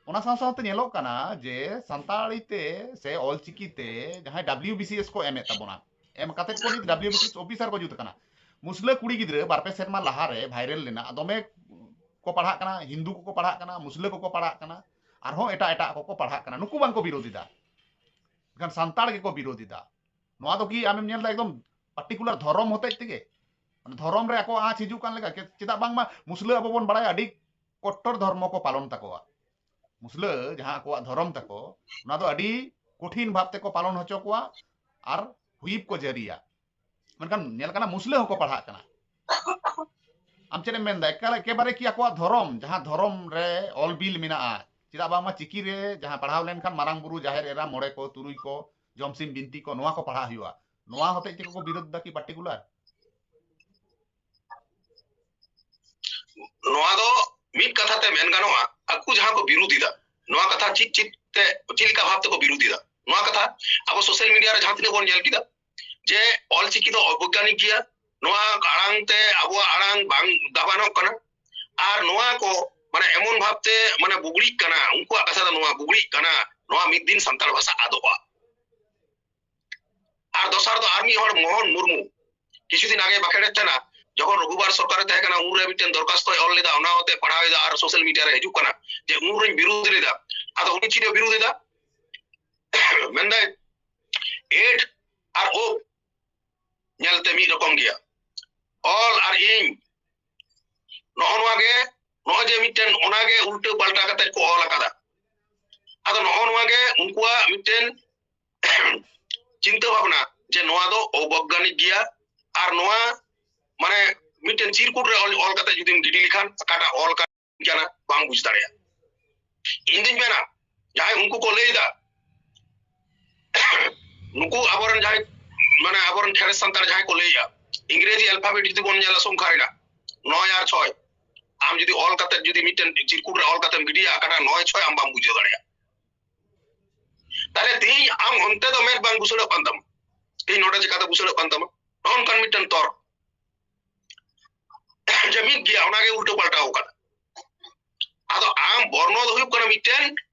ᱚᱱᱟ ᱥᱟᱶ ᱥᱟᱶᱛᱮ ᱧᱮᱞᱚᱜ ᱠᱟᱱᱟ ᱡᱮ ᱥᱟᱱᱛᱟᱲᱤ ᱛᱮ ᱥᱮ ᱚᱞᱪᱤᱠᱤ ᱛᱮ ᱡᱟᱦᱟᱸᱭ ᱰᱟᱵᱞᱤᱭᱩ ᱵᱤ ᱥᱤ ᱮᱥ ᱠᱚ ᱮᱢᱮᱫ ᱛᱟᱵᱚᱱᱟ, ᱮᱢ ᱠᱟᱛᱮᱫ ᱠᱚ ᱱᱤᱛ W B C S officer ᱠᱚ ᱡᱩᱛ ᱟᱠᱟᱱᱟ᱾ ᱢᱩᱥᱞᱟᱹ ᱠᱩᱲᱤ ᱜᱤᱫᱽᱨᱟᱹ ᱵᱟᱨ ᱯᱮ ᱥᱮᱨᱢᱟ ᱞᱟᱦᱟᱨᱮ ᱵᱷᱟᱭᱨᱟᱞ ᱞᱮᱱᱟ, ᱫᱚᱢᱮ ᱠᱚ ᱯᱟᱲᱦᱟᱜ ᱠᱟᱱᱟ, ᱦᱤᱱᱫᱩ ᱠᱚᱠᱚ ᱯᱟᱲᱦᱟᱜ ᱠᱟᱱᱟ, ᱢᱩᱥᱞᱟᱹ ᱠᱚᱠᱚ ᱯᱟᱲᱦᱟᱜ ᱠᱟᱱᱟ, ᱟᱨᱦᱚᱸ ᱮᱴᱟᱜ ᱮᱴᱟᱜ ᱠᱚᱠᱚ ᱯᱟᱲᱦᱟᱜ ᱠᱟᱱᱟ, ᱱᱩᱠᱩ ᱵᱟᱝ ᱠᱚ ᱵᱤᱨᱳᱫᱷ ᱮᱫᱟ, ᱢᱮᱱᱠᱷᱟᱱ ᱥᱟᱱᱛᱟᱲ ᱜᱮᱠᱚ ᱵᱤᱨᱳᱫᱷ ᱮᱫᱟ᱾ ᱱᱚᱣᱟ ᱫᱚ ᱠᱤ ᱟᱢᱮᱢ ᱧᱮᱞ ᱮᱫᱟ ᱮᱠᱫᱚᱢ ᱯᱟᱨᱴᱤᱠᱩᱞᱟᱨ ᱫᱷᱚᱨᱚᱢ ᱦᱚᱛᱮᱡ ᱛᱮᱜᱮ? ᱢᱟᱱᱮ ᱫᱷᱚᱨᱚᱢ ᱨᱮ ᱟᱠᱚᱣᱟᱜ ᱟᱸᱪ ᱦᱤᱡᱩᱜ ᱠᱟᱱ ᱞᱮᱠᱟ᱾ ᱪᱮᱫᱟᱜ ᱵᱟᱝᱢᱟ ᱢᱩᱥᱞᱟᱹ ᱟᱵᱚ ᱵᱚᱱ ᱵᱟᱲᱟᱭᱟ ᱟᱹᱰᱤ ᱠᱚᱴᱴᱚᱨ ᱫᱷᱚᱨᱢᱚ ᱠᱚ ᱯᱟᱞᱚᱱ ᱛᱟᱠᱚᱣᱟ᱾ ᱢᱩᱥᱞᱟᱹ ᱡᱟᱦᱟᱸ ᱟᱠᱚᱣᱟᱜ ᱫᱷᱚᱨᱚᱢ ᱛᱟᱠᱚ, ᱚᱱᱟ ᱫᱚ ᱟᱹᱰᱤ ᱠᱚᱴᱷᱤᱱ ᱵᱷᱟᱵ ᱛᱮᱠᱚ ᱯᱟᱞᱚᱱ ᱦᱚᱪᱚ ᱠᱚᱣᱟ ᱟᱨ ᱦᱩᱭᱤᱯ ᱠᱚ ᱡᱟᱹᱨᱤᱭᱟ᱾ ᱢᱮᱱᱠᱷᱟᱱ ᱧᱮᱞ ᱠᱟᱱᱟ ᱢᱩᱥᱞᱟᱹ ᱦᱚᱸᱠᱚ ᱯᱟᱲᱦᱟᱜ ᱠᱟᱱᱟ᱾ ᱟᱢ ᱪᱮᱫ ᱮᱢ ᱢᱮᱱᱫᱟ? ᱮᱠᱟᱞ ᱮᱠᱮᱵᱟᱨᱮ ᱠᱤ ᱟᱠᱚᱣᱟᱜ ᱫᱷᱚᱨᱚᱢ, ᱡᱟᱦᱟᱸ ᱫᱷᱚᱨᱚᱢ ᱨᱮ ᱚᱞ ᱵᱤᱞ ᱢᱮᱱᱟᱜᱼᱟ, ᱪᱮᱫᱟᱜ ᱵᱟᱝᱢᱟ ᱪᱤᱠᱤ ᱨᱮ ᱡᱟᱦᱟᱸ ᱯᱟᱲᱦᱟᱣ ᱞᱮᱱᱠᱷᱟᱱ ᱢᱟᱨᱟᱝ ᱵᱩᱨᱩ, ᱡᱟᱦᱮᱨ ᱮᱨᱟ, ᱢᱚᱬᱮ ᱠᱚ, ᱛᱩᱨᱩᱭ ᱠᱚ, ᱡᱚᱢᱥᱤᱢ ᱵᱤᱱᱛᱤ ᱠᱚ, ᱱᱚᱣᱟ ᱠᱚ ᱯᱟᱲᱦᱟᱣ ᱦᱩᱭᱩᱜᱼᱟ, ᱱᱚᱣᱟ ᱦᱚᱛᱮᱡ ᱛᱮᱠᱚ ᱠᱚ ᱵᱤᱨᱳᱫ ᱫᱟ ᱠᱤ ᱯᱟᱨᱴᱤᱠᱩᱞᱟᱨ? ᱱᱚᱣᱟ ᱫᱚ ᱢᱤᱫ ᱠᱟᱛᱷᱟ ᱛᱮ ᱢᱮᱱ ᱜᱟᱱᱚᱜᱼᱟ, ᱟᱠᱚ ᱡᱟᱦᱟᱸ ᱠᱚ ᱵᱤᱨᱳᱫ ᱮᱫᱟ, ᱱᱚᱣᱟ ᱠᱟᱛᱷᱟ ᱪᱮᱫ ᱪᱮᱫ ᱛᱮ, ᱪᱮᱫ ᱞᱮᱠᱟ ᱵᱷᱟᱵ ᱛᱮᱠᱚ ᱵᱤᱨᱳᱫ ᱮᱫᱟ? ᱱᱚᱣᱟ ᱠᱟᱛᱷᱟ ᱟᱵᱚ ᱥᱳᱥᱟᱞ ᱢᱤᱰᱤᱭᱟ ᱨᱮ ᱡᱟᱦᱟᱸ ᱛᱤᱱᱟᱹᱜ ᱵᱚᱱ ᱧᱮᱞ ᱠᱮᱫᱟ ᱡᱮ ᱚᱞᱪᱤᱠᱤ ᱫᱚ ᱚᱵᱳᱭᱜᱟᱱᱤᱠ ᱜᱮᱭᱟ, ᱱᱚᱣᱟ ᱟᱲᱟᱝ ᱛᱮ ᱟᱵᱚᱣᱟᱜ ᱟᱲᱟᱝ ᱵᱟᱝ ᱫᱟᱵᱟᱱᱚᱜ ᱠᱟᱱᱟ, ᱟᱨ ᱱᱚᱣᱟ ᱠᱚ ᱢᱟᱱᱮ ᱮᱢᱚᱱ ᱵᱷᱟᱵ ᱛᱮ ᱢᱟᱱᱮ ᱵᱩᱜᱲᱤᱜ ᱠᱟᱱᱟ, ᱩᱱᱠᱩᱣᱟᱜ ᱠᱟᱛᱷᱟ ᱫᱚ ᱱᱚᱣᱟ ᱵᱩᱜᱲᱤᱜ ᱠᱟᱱᱟ, ᱱᱚᱣᱟ ᱢᱤᱫ ᱫᱤᱱ ᱥᱟᱱᱛᱟᱲ ᱵᱷᱟᱥᱟ ᱟᱫᱚᱜᱼᱟ᱾ ᱟᱨ ᱫᱚᱥᱟᱨ ᱫᱚ ᱟᱨ ᱢᱤᱫ ᱦᱚᱲ ᱢᱳᱦᱚᱱ ᱢᱩᱨᱢᱩ, ᱠᱤᱪᱷᱩ ᱫᱤᱱ ᱟᱜᱮ ᱵᱟᱠᱷᱮᱲ ᱮᱫ ᱛᱟᱦᱮᱱᱟ, ᱡᱚᱠᱷᱚᱱ ᱨᱚᱜᱷᱩᱵᱟᱨ ᱥᱚᱨᱠᱟᱨ ᱮ ᱛᱟᱦᱮᱸ ᱠᱟᱱᱟ, ᱩᱱᱨᱮ ᱢᱤᱫᱴᱮᱱ ᱫᱚᱨᱠᱷᱟᱥᱛᱚᱭ ᱚᱞ ᱞᱮᱫᱟ, ᱚᱱᱟ ᱦᱚᱛᱮ ᱯᱟᱲᱦᱟᱣ ᱮᱫᱟ ᱟᱨ ᱥᱳᱥᱟᱞ ᱢᱤᱰᱤᱭᱟ ᱨᱮ ᱦᱤᱡᱩᱜ ᱠᱟᱱᱟ ᱡᱮ ᱩᱱᱨᱮᱧ ᱵᱤᱨᱩᱫᱷ ᱞᱮᱫᱟ᱾ ᱟᱫᱚ ᱩᱱᱤ ᱪᱮᱫ ᱮ ᱵᱤᱨᱩᱫᱷ ᱮᱫᱟ? ᱢᱮᱱᱫᱟᱭ ᱮᱰ ᱟᱨ ᱳᱯ ᱧᱮᱞᱛᱮ ᱢᱤᱫ ᱨᱚᱠᱚᱢ ᱜᱮᱭᱟ, ᱚᱞ ᱟᱨ ᱤᱧ, ᱱᱚᱜᱼᱚ ᱱᱚᱣᱟ ᱜᱮ, ᱱᱚᱜᱼᱚᱭ ᱡᱮ ᱢᱤᱫᱴᱮᱱ ᱚᱱᱟ ᱜᱮ ᱩᱞᱴᱟᱹ ᱯᱟᱞᱴᱟ ᱠᱟᱛᱮ ᱠᱚ ᱚᱞ ᱟᱠᱟᱫᱟ᱾ ᱟᱫᱚ ᱱᱚᱜᱼᱚ ᱱᱚᱣᱟ ᱜᱮ ᱩᱱᱠᱩᱣᱟᱜ ᱢᱤᱫᱴᱮᱱ ᱪᱤᱱᱛᱟᱹ ᱵᱷᱟᱵᱽᱱᱟ ᱡᱮ ᱱᱚᱣᱟ ᱫᱚ ᱚᱵᱳᱭᱜᱟᱱᱤᱠ ᱜᱮᱭᱟ, ᱟᱨ ᱱᱚᱣᱟ ᱢᱟᱱᱮ ᱢᱤᱫᱴᱮᱱ ᱪᱤᱨᱠᱩᱴ ᱨᱮ ᱚᱞ, ᱚᱞ ᱠᱟᱛᱮ ᱡᱩᱫᱤᱢ ᱜᱤᱰᱤ ᱞᱮᱠᱷᱟᱱ ᱚᱠᱟᱴᱟᱜ ᱚᱞ ᱠᱟᱱᱟ ᱵᱟᱝ ᱵᱩᱡᱽ ᱫᱟᱲᱮᱭᱟᱜᱼᱟ᱾ ᱤᱧ ᱫᱩᱧ ᱢᱮᱱᱟ ᱡᱟᱦᱟᱸᱭ ᱩᱱᱠᱩ ᱠᱚ ᱞᱟᱹᱭ ᱮᱫᱟ, ᱱᱩᱠᱩ ᱟᱵᱚᱨᱮᱱ ᱡᱟᱦᱟᱸᱭ ᱢᱟᱱᱮ ᱟᱵᱚᱨᱮᱱ ᱠᱷᱮᱨᱮᱥ ᱥᱟᱱᱛᱟᱲ ᱡᱟᱦᱟᱸᱭ ᱠᱚ ᱞᱟᱹᱭ ᱮᱫᱟ, ᱤᱝᱨᱮᱡᱤ ᱟᱞᱯᱷᱟᱵᱮᱴ ᱡᱩᱫᱤ ᱵᱚᱱ ᱧᱮᱞᱟ ᱥᱚᱝᱠᱷᱟ ᱨᱮᱱᱟᱜ ᱱᱚᱭ ᱟᱨ ᱪᱷᱚᱭ, ᱟᱢ ᱡᱩᱫᱤ ᱚᱞ ᱠᱟᱛᱮ ᱡᱩᱫᱤ ᱢᱤᱫᱴᱮᱱ ᱪᱤᱨᱠᱩᱴ ᱨᱮ ᱚᱞ ᱠᱟᱛᱮᱢ ᱜᱤᱰᱤᱭᱟ, ᱚᱠᱟᱴᱟᱜ ᱱᱚᱭ ᱪᱷᱚᱭ ᱟᱢ ᱵᱟᱢ ᱵᱩᱡᱷᱟᱹᱣ ᱫᱟᱲᱮᱭᱟᱜᱼᱟ᱾ ᱛᱟᱦᱞᱮ ᱛᱮᱦᱤᱧ ᱟᱢ ᱚᱱᱛᱮ ᱫᱚ ᱢᱮᱫ ᱵᱟᱝ ᱵᱩᱥᱟᱹᱲᱚᱜ ᱠᱟᱱ ᱛᱟᱢᱟ, ᱛᱮᱦᱤᱧ ᱱᱚᱰᱮ ᱪᱤᱠᱟᱛᱮ ᱵᱩᱥᱟᱹᱲᱚᱜ ᱠᱟᱱ ᱛᱟᱢᱟ? ᱱᱚᱜᱼᱚ ᱱᱚᱝᱠᱟᱱ ᱢᱤᱫᱴᱮᱱ ᱛᱚᱨᱠ ᱡᱮ ᱢᱤᱫ ᱜᱮᱭᱟ, ᱚᱱᱟᱜᱮ ᱩᱞᱴᱟᱹ ᱯᱟᱞᱴᱟᱣ ᱠᱟᱱᱟ᱾ ᱟᱫᱚ ᱟᱢ ᱵᱚᱨᱱᱚ ᱫᱚ ᱦᱩᱭᱩᱜ ᱠᱟᱱᱟ ᱢᱤᱫᱴᱮᱱ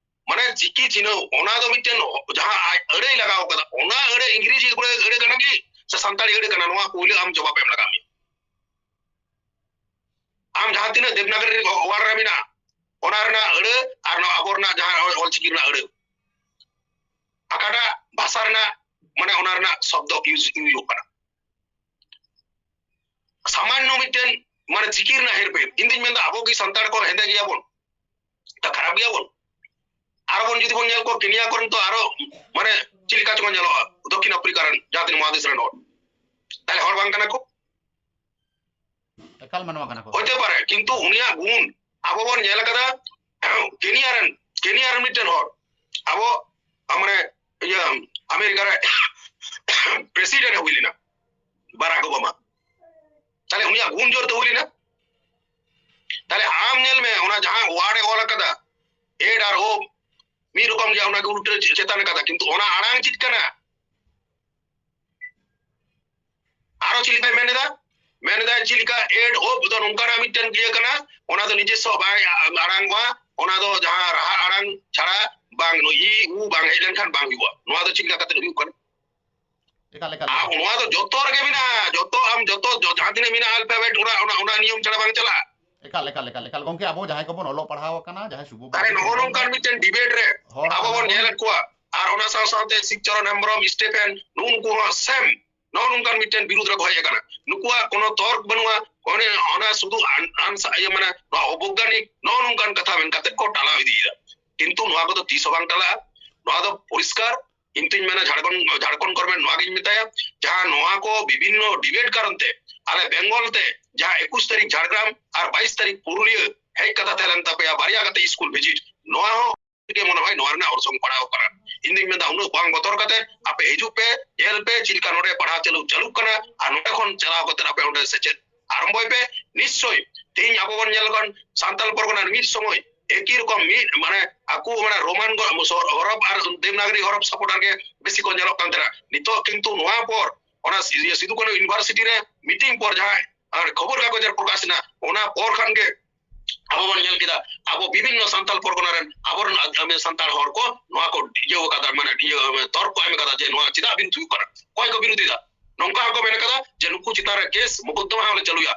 ᱢᱟᱱᱮ ᱪᱤᱠᱤ ᱪᱤᱱᱦᱟᱹᱣ, ᱚᱱᱟ ᱫᱚ ᱢᱤᱫᱴᱮᱱ ᱡᱟᱦᱟᱸ ᱟᱡ ᱟᱹᱲᱟᱹᱭ ᱞᱟᱜᱟᱣ ᱠᱟᱫᱟ, ᱚᱱᱟ ᱟᱹᱲᱟᱹ ᱤᱝᱨᱮᱡᱤ ᱟᱹᱲᱟᱹ, ᱟᱹᱲᱟᱹ ᱠᱟᱱᱟ ᱠᱤ ᱥᱮ ᱥᱟᱱᱛᱟᱲᱤ ᱟᱹᱲᱟᱹ ᱠᱟᱱᱟ, ᱱᱚᱣᱟ ᱯᱩᱭᱞᱟᱹ ᱟᱢ ᱡᱚᱵᱟᱵ ᱮᱢ ᱞᱟᱜᱟᱣ ᱢᱮᱭᱟ᱾ ᱟᱢ ᱡᱟᱦᱟᱸ ᱛᱤᱱᱟᱹᱜ ᱫᱮᱵᱽᱱᱟᱜᱚᱨᱤ ᱚᱣᱟᱨᱰ ᱨᱮ ᱢᱮᱱᱟᱜᱼᱟ, ᱚᱱᱟ ᱨᱮᱱᱟᱜ ᱟᱹᱲᱟᱹ ᱟᱨ ᱱᱚᱣᱟ ᱟᱵᱚ ᱨᱮᱱᱟᱜ ᱡᱟᱦᱟᱸ ᱚᱞᱪᱤᱠᱤ ᱨᱮᱱᱟᱜ ᱟᱹᱲᱟᱹ, ᱚᱠᱟᱴᱟᱜ ᱵᱷᱟᱥᱟ ᱨᱮᱱᱟᱜ ᱢᱟᱱᱮ ᱚᱱᱟ ᱨᱮᱱᱟᱜ ᱥᱚᱵᱫᱚ ᱤᱭᱩᱡᱽ, ᱤᱭᱩᱡᱚᱜ ᱠᱟᱱᱟ? ᱥᱟᱢᱟᱱᱱᱚ ᱢᱤᱫᱴᱮᱱ ᱢᱟᱱᱮ ᱪᱤᱠᱤ ᱨᱮᱱᱟᱜ ᱦᱮᱨᱯᱷᱮᱨ᱾ ᱤᱧ ᱫᱩᱧ ᱢᱮᱱᱫᱟ ᱟᱵᱚ ᱠᱤ ᱥᱟᱱᱛᱟᱲ ᱠᱚ ᱦᱮᱸᱫᱮ ᱜᱮᱭᱟᱵᱚᱱ? ᱛᱟ ᱠᱷᱟᱨᱟᱯ ᱜᱮᱭᱟᱵᱚᱱ? ᱟᱨ ᱵᱚᱱ ᱡᱩᱫᱤ ᱵᱚᱱ ᱧᱮᱞ ᱠᱚᱣᱟ ᱠᱮᱱᱤᱭᱟ ᱠᱚᱨᱮᱱ ᱛᱚ ᱟᱨᱚ ᱢᱟᱱᱮ ᱪᱮᱫ ᱞᱮᱠᱟ ᱪᱚᱠᱚ ᱧᱮᱞᱚᱜᱼᱟ ᱫᱚᱠᱠᱷᱤᱱ ᱟᱯᱷᱨᱤᱠᱟ ᱨᱮᱱ ᱡᱟᱦᱟᱸ ᱛᱤᱱᱟᱹᱜ ᱢᱚᱦᱟᱫᱮᱥ ᱨᱮᱱ ᱦᱚᱲ᱾ ᱛᱟᱦᱞᱮ ᱦᱚᱲ ᱵᱟᱝ ᱠᱟᱱᱟ ᱠᱚ? ᱮᱠᱟᱞ ᱢᱟᱱᱣᱟ ᱠᱟᱱᱟ ᱠᱚ᱾ ᱦᱚᱭᱛᱮ ᱯᱟᱨᱮ, ᱠᱤᱱᱛᱩ ᱩᱱᱤᱭᱟᱜ ᱜᱩᱱ ᱟᱵᱚ ᱵᱚᱱ ᱧᱮᱞ ᱟᱠᱟᱫᱟ᱾ ᱠᱮᱱᱤᱭᱟ ᱨᱮᱱ ᱠᱮᱱᱤᱭᱟ ᱨᱮᱱ ᱢᱤᱫᱴᱮᱱ ᱦᱚᱲ ᱟᱵᱚ ᱢᱟᱱᱮ ᱤᱭᱟᱹ ᱟᱢᱮᱨᱤᱠᱟ ᱨᱮ ᱯᱨᱮᱥᱤᱰᱮᱱᱴ ᱦᱩᱭ ᱞᱮᱱᱟ ᱵᱟᱨᱟᱠ ᱳᱵᱟᱢᱟ᱾ ᱛᱟᱦᱞᱮ ᱩᱱᱤᱭᱟᱜ ᱜᱩᱱ ᱡᱳᱨ ᱛᱮ ᱦᱩᱭ ᱞᱮᱱᱟ᱾ ᱛᱟᱦᱞᱮ ᱟᱢ ᱧᱮᱞ ᱢᱮ, ᱚᱱᱟ ᱡᱟᱦᱟᱸ ᱣᱟᱨᱰ ᱮ ᱚᱞ ᱟᱠᱟᱫᱟ, ᱮᱰ ᱟᱨ ᱳ, ᱢᱤᱫ ᱨᱚᱠᱚᱢ ᱜᱮ, ᱚᱱᱟ ᱜᱮ ᱩᱞᱴᱟᱹ ᱪᱮᱛᱟᱱ ᱟᱠᱟᱫᱟ, ᱠᱤᱱᱛᱩ ᱚᱱᱟ ᱟᱲᱟᱝ ᱪᱮᱫ ᱠᱟᱱᱟ? ᱟᱨᱚ ᱪᱮᱫ ᱞᱮᱠᱟᱭ ᱢᱮᱱ ᱮᱫᱟ? ᱢᱮᱱ ᱮᱫᱟᱭ ᱪᱮᱫ ᱞᱮᱠᱟ ᱮᱰ ᱳ ᱫᱚ ᱱᱚᱝᱠᱟᱱᱟᱜ ᱢᱤᱫᱴᱮᱱ ᱤᱭᱟᱹ ᱠᱟᱱᱟ, ᱚᱱᱟ ᱫᱚ ᱱᱤᱡᱮᱥᱥᱚ ᱵᱟᱭ ᱟᱲᱟᱝᱚᱜᱼᱟ, ᱚᱱᱟ ᱫᱚ ᱡᱟᱦᱟᱸ ᱨᱟᱦᱟ ᱟᱲᱟᱝ ᱪᱷᱟᱲᱟ ᱵᱟᱝ, ᱱᱚ-, ᱤ ᱩ ᱵᱟᱝ ᱦᱮᱡ ᱞᱮᱱᱠᱷᱟᱱ ᱵᱟᱝ ᱦᱩᱭᱩᱜᱼᱟ᱾ ᱱᱚᱣᱟ ᱫᱚ ᱪᱮᱫ ᱞᱮᱠᱟ ᱠᱟᱛᱮ ᱦᱩᱭᱩᱜ ᱠᱟᱱᱟ? ᱮᱠᱟᱞ ᱮᱠᱟᱞ ᱟᱨ ᱱᱚᱣᱟ ᱫᱚ ᱡᱚᱛᱚ ᱨᱮᱜᱮ ᱢᱮᱱᱟᱜᱼᱟ, ᱡᱚᱛᱚ ᱟᱢ ᱡᱚᱛᱚ ᱡᱚ-, ᱡᱟᱦᱟᱸ ᱛᱤᱱᱟᱹᱜ ᱢᱮᱱᱟᱜᱼᱟ ᱟᱞᱯᱷᱟᱵᱮᱴ, ᱚᱱᱟ ᱚᱱᱟ ᱚᱱᱟ ᱱᱤᱭᱚᱢ ᱪᱷᱟᱲᱟ ᱵᱟᱝ ᱪᱟᱞᱟᱜᱼᱟ᱾ ᱮᱠᱟᱞ ᱮᱠᱟᱞ ᱮᱠᱟᱞ ᱮᱠᱟᱞ ᱜᱚᱝᱠᱮ, ᱟᱵᱚ ᱡᱟᱦᱟᱸᱭ ᱠᱚᱵᱚᱱ ᱚᱞᱚᱜ ᱯᱟᱲᱦᱟᱣ ᱟᱠᱟᱱᱟ, ᱡᱟᱦᱟᱸᱭ ᱥᱩᱵᱩ ᱛᱟᱦᱞᱮ ᱱᱚᱜᱼᱚ ᱱᱚᱝᱠᱟᱱ ᱢᱤᱫᱴᱮᱱ ᱰᱤᱵᱮᱴ ᱨᱮ ᱦᱚᱲ ᱟᱵᱚ ᱠᱟᱱᱟ ᱵᱚᱱ ᱵᱚᱱ᱾ ᱧᱮᱞᱮᱫ ᱠᱚᱣᱟ, ᱟᱨ ᱚᱱᱟ ᱥᱟᱶ ᱥᱟᱶᱛᱮ ᱥᱤᱵᱪᱚᱨᱚᱱ ᱦᱮᱢᱵᱨᱚᱢ, ᱥᱴᱤᱯᱷᱮᱱ, ᱱᱩᱜᱼᱩ ᱱᱩᱠᱩ ᱦᱚᱸ ᱥᱮᱢ ᱱᱚᱜᱼᱚ ᱱᱚᱝᱠᱟᱱ ᱢᱤᱫᱴᱮᱱ ᱵᱤᱨᱩᱫᱷ ᱨᱮᱠᱚ ᱦᱮᱡ ᱟᱠᱟᱱᱟ᱾ ᱱᱩᱠᱩᱣᱟᱜ ᱠᱳᱱᱳ ᱛᱚᱨᱠ ᱵᱟᱹᱱᱩᱜᱼᱟ, ᱚᱱᱮ ᱚᱱᱟ ᱥᱩᱫᱷᱩ ᱟᱱ-, ᱟᱱᱥᱟ-, ᱤᱭᱟᱹ ᱢᱟᱱᱮ ᱱᱚᱣᱟ ᱚᱵᱚᱜᱽᱜᱟᱱᱤᱠ ᱱᱚᱜᱼᱚ ᱱᱚᱝᱠᱟᱱ ᱠᱟᱛᱷᱟ ᱢᱮᱱ ᱠᱟᱛᱮ ᱠᱚ ᱴᱟᱞᱟᱣ ᱤᱫᱤᱭᱮᱫᱟ᱾ ᱠᱤᱱᱛᱩ ᱱᱚᱣᱟ ᱠᱚᱫᱚ ᱛᱤᱥ ᱦᱚᱸ ᱵᱟᱝ ᱴᱟᱞᱟᱜᱼᱟ᱾ ᱱᱚᱣᱟ ᱫᱚ ᱯᱚᱨᱤᱥᱠᱟᱨ ᱤᱧ ᱛᱩᱧ ᱢᱮᱱᱟ ᱡᱷᱟᱲᱠᱷᱚᱸᱰ, ᱡᱷᱟᱲᱠᱷᱚᱸᱰ ᱜᱚᱨᱢᱮᱱᱴ ᱱᱚᱣᱟ ᱜᱤᱧ ᱢᱮᱛᱟᱭᱟ, ᱡᱟᱦᱟᱸ ᱱᱚᱣᱟ ᱠᱚ ᱵᱤᱵᱷᱤᱱᱱᱚ ᱰᱤᱵᱮᱴ ᱠᱟᱨᱚᱱ ᱛᱮ ᱟᱞᱮ ᱵᱮᱝᱜᱚᱞ ᱛᱮ ᱡᱟᱦᱟᱸ ᱮᱠᱩᱥ ᱛᱟᱹᱨᱤᱠᱷ ᱡᱷᱟᱲᱜᱨᱟᱢ ᱟᱨ ᱵᱟᱭᱤᱥ ᱛᱟᱹᱨᱤᱠᱷ ᱯᱩᱨᱩᱞᱤᱭᱟᱹ ᱦᱮᱡ ᱠᱟᱛᱷᱟ ᱛᱟᱦᱮᱸ ᱞᱮᱱ ᱛᱟᱯᱮᱭᱟ ᱵᱟᱨᱭᱟ ᱠᱟᱛᱮ ᱥᱠᱩᱞ ᱵᱷᱤᱡᱤᱴ, ᱱᱚᱣᱟ ᱦᱚᱸ ᱜᱮ ᱢᱚᱱᱮ ᱦᱚᱭ ᱱᱚᱣᱟ ᱨᱮᱱᱟᱜ ᱚᱨᱥᱚᱝ ᱯᱟᱲᱟᱣ ᱠᱟᱱᱟ᱾ ᱤᱧ ᱫᱩᱧ ᱢᱮᱱᱫᱟ ᱩᱱᱟᱹᱜ ᱵᱟᱝ ᱵᱚᱛᱚᱨ ᱠᱟᱛᱮ ᱟᱯᱮ ᱦᱤᱡᱩᱜ ᱯᱮ, ᱧᱮᱞ ᱯᱮ ᱪᱮᱫ ᱞᱮᱠᱟ ᱱᱚᱰᱮ ᱯᱟᱲᱦᱟᱣ ᱪᱟᱹᱞᱩ ᱪᱟᱹᱞᱩᱜ ᱠᱟᱱᱟ ᱟᱨ ᱱᱚᱰᱮ ᱠᱷᱚᱱ ᱪᱟᱞᱟᱣ ᱠᱟᱛᱮ ᱟᱯᱮ ᱚᱸᱰᱮ ᱥᱮᱪᱮᱫ ᱟᱨᱟᱢᱵᱚᱭ ᱯᱮ᱾ ᱱᱤᱥᱪᱚᱭ ᱛᱮᱦᱮᱧ ᱟᱵᱚ ᱵᱚᱱ ᱧᱮᱞ ᱠᱟᱱ ᱥᱟᱱᱛᱟᱞ ᱯᱚᱨᱜᱚᱱᱟ ᱨᱮ ᱢᱤᱫ ᱥᱚᱢᱚᱭ ᱮᱠᱤ ᱨᱚᱠᱚᱢ ᱢᱤᱫ ᱢᱟᱱᱮ ᱟᱠᱚ ᱢᱟᱱᱮ ᱨᱳᱢᱟᱱ ᱜᱚ-, ᱥᱚ-, ᱦᱚᱨᱚᱯ ᱟᱨ ᱫᱮᱵᱽᱱᱟᱜᱚᱨᱤ ᱦᱚᱨᱚᱯ ᱥᱟᱯᱳᱨᱴᱟᱨ ᱜᱮ ᱵᱮᱥᱤ ᱠᱚ ᱧᱮᱞᱚᱜ ᱠᱟᱱ ᱛᱟᱦᱮᱱᱟ᱾ ᱱᱤᱛᱚᱜ ᱠᱤᱱᱛᱩ ᱱᱚᱣᱟ ᱯᱚᱨ ᱚᱱᱟ ᱥᱤ-, ᱤᱭᱟᱹ ᱥᱤᱫᱩ ᱠᱟᱹᱱᱦᱩ ᱤᱭᱩᱱᱤᱵᱷᱟᱨᱥᱤᱴᱤ ᱨᱮ ᱢᱤᱴᱤᱝ ᱯᱚᱨ ᱡᱟᱦᱟᱸ ᱟᱨ ᱠᱷᱚᱵᱚᱨ ᱠᱟᱜᱚᱡᱽ ᱨᱮ ᱯᱨᱚᱠᱟᱥ ᱮᱱᱟ, ᱚᱱᱟ ᱯᱚᱨ ᱠᱷᱟᱱ ᱜᱮ ᱟᱵᱚ ᱵᱚᱱ ᱧᱮᱞ ᱠᱮᱫᱟ ᱟᱵᱚ ᱵᱤᱵᱷᱤᱱᱱᱚ ᱥᱟᱱᱛᱟᱞ ᱯᱚᱨᱜᱚᱱᱟ ᱨᱮᱱ ᱟᱵᱚᱨᱮᱱ ᱟᱫ-, ᱟᱵᱚ ᱥᱟᱱᱛᱟᱲ ᱦᱚᱲ ᱠᱚ ᱱᱚᱣᱟ ᱠᱚ ᱤᱭᱟᱹ ᱟᱠᱟᱫᱟ, ᱢᱟᱱᱮ ᱤᱭᱟᱹ ᱛᱚᱨᱠᱚ ᱮᱢ ᱟᱠᱟᱫᱟ ᱡᱮ ᱱᱚᱣᱟ ᱪᱮᱫᱟᱜ ᱵᱤᱨᱩᱫᱷ ᱦᱩᱭᱩᱜ ᱠᱟᱱᱟ, ᱚᱠᱚᱭ ᱠᱚ ᱵᱤᱨᱩᱫᱷ ᱮᱫᱟ᱾ ᱱᱚᱝᱠᱟ ᱦᱚᱸᱠᱚ ᱢᱮᱱ ᱟᱠᱟᱫᱟ ᱡᱮ ᱱᱩᱠᱩ ᱪᱮᱛᱟᱱ ᱨᱮ ᱠᱮᱥ ᱢᱚᱠᱚᱫᱫᱚᱢᱟ ᱦᱚᱸᱞᱮ ᱪᱟᱹᱞᱩᱭᱟ᱾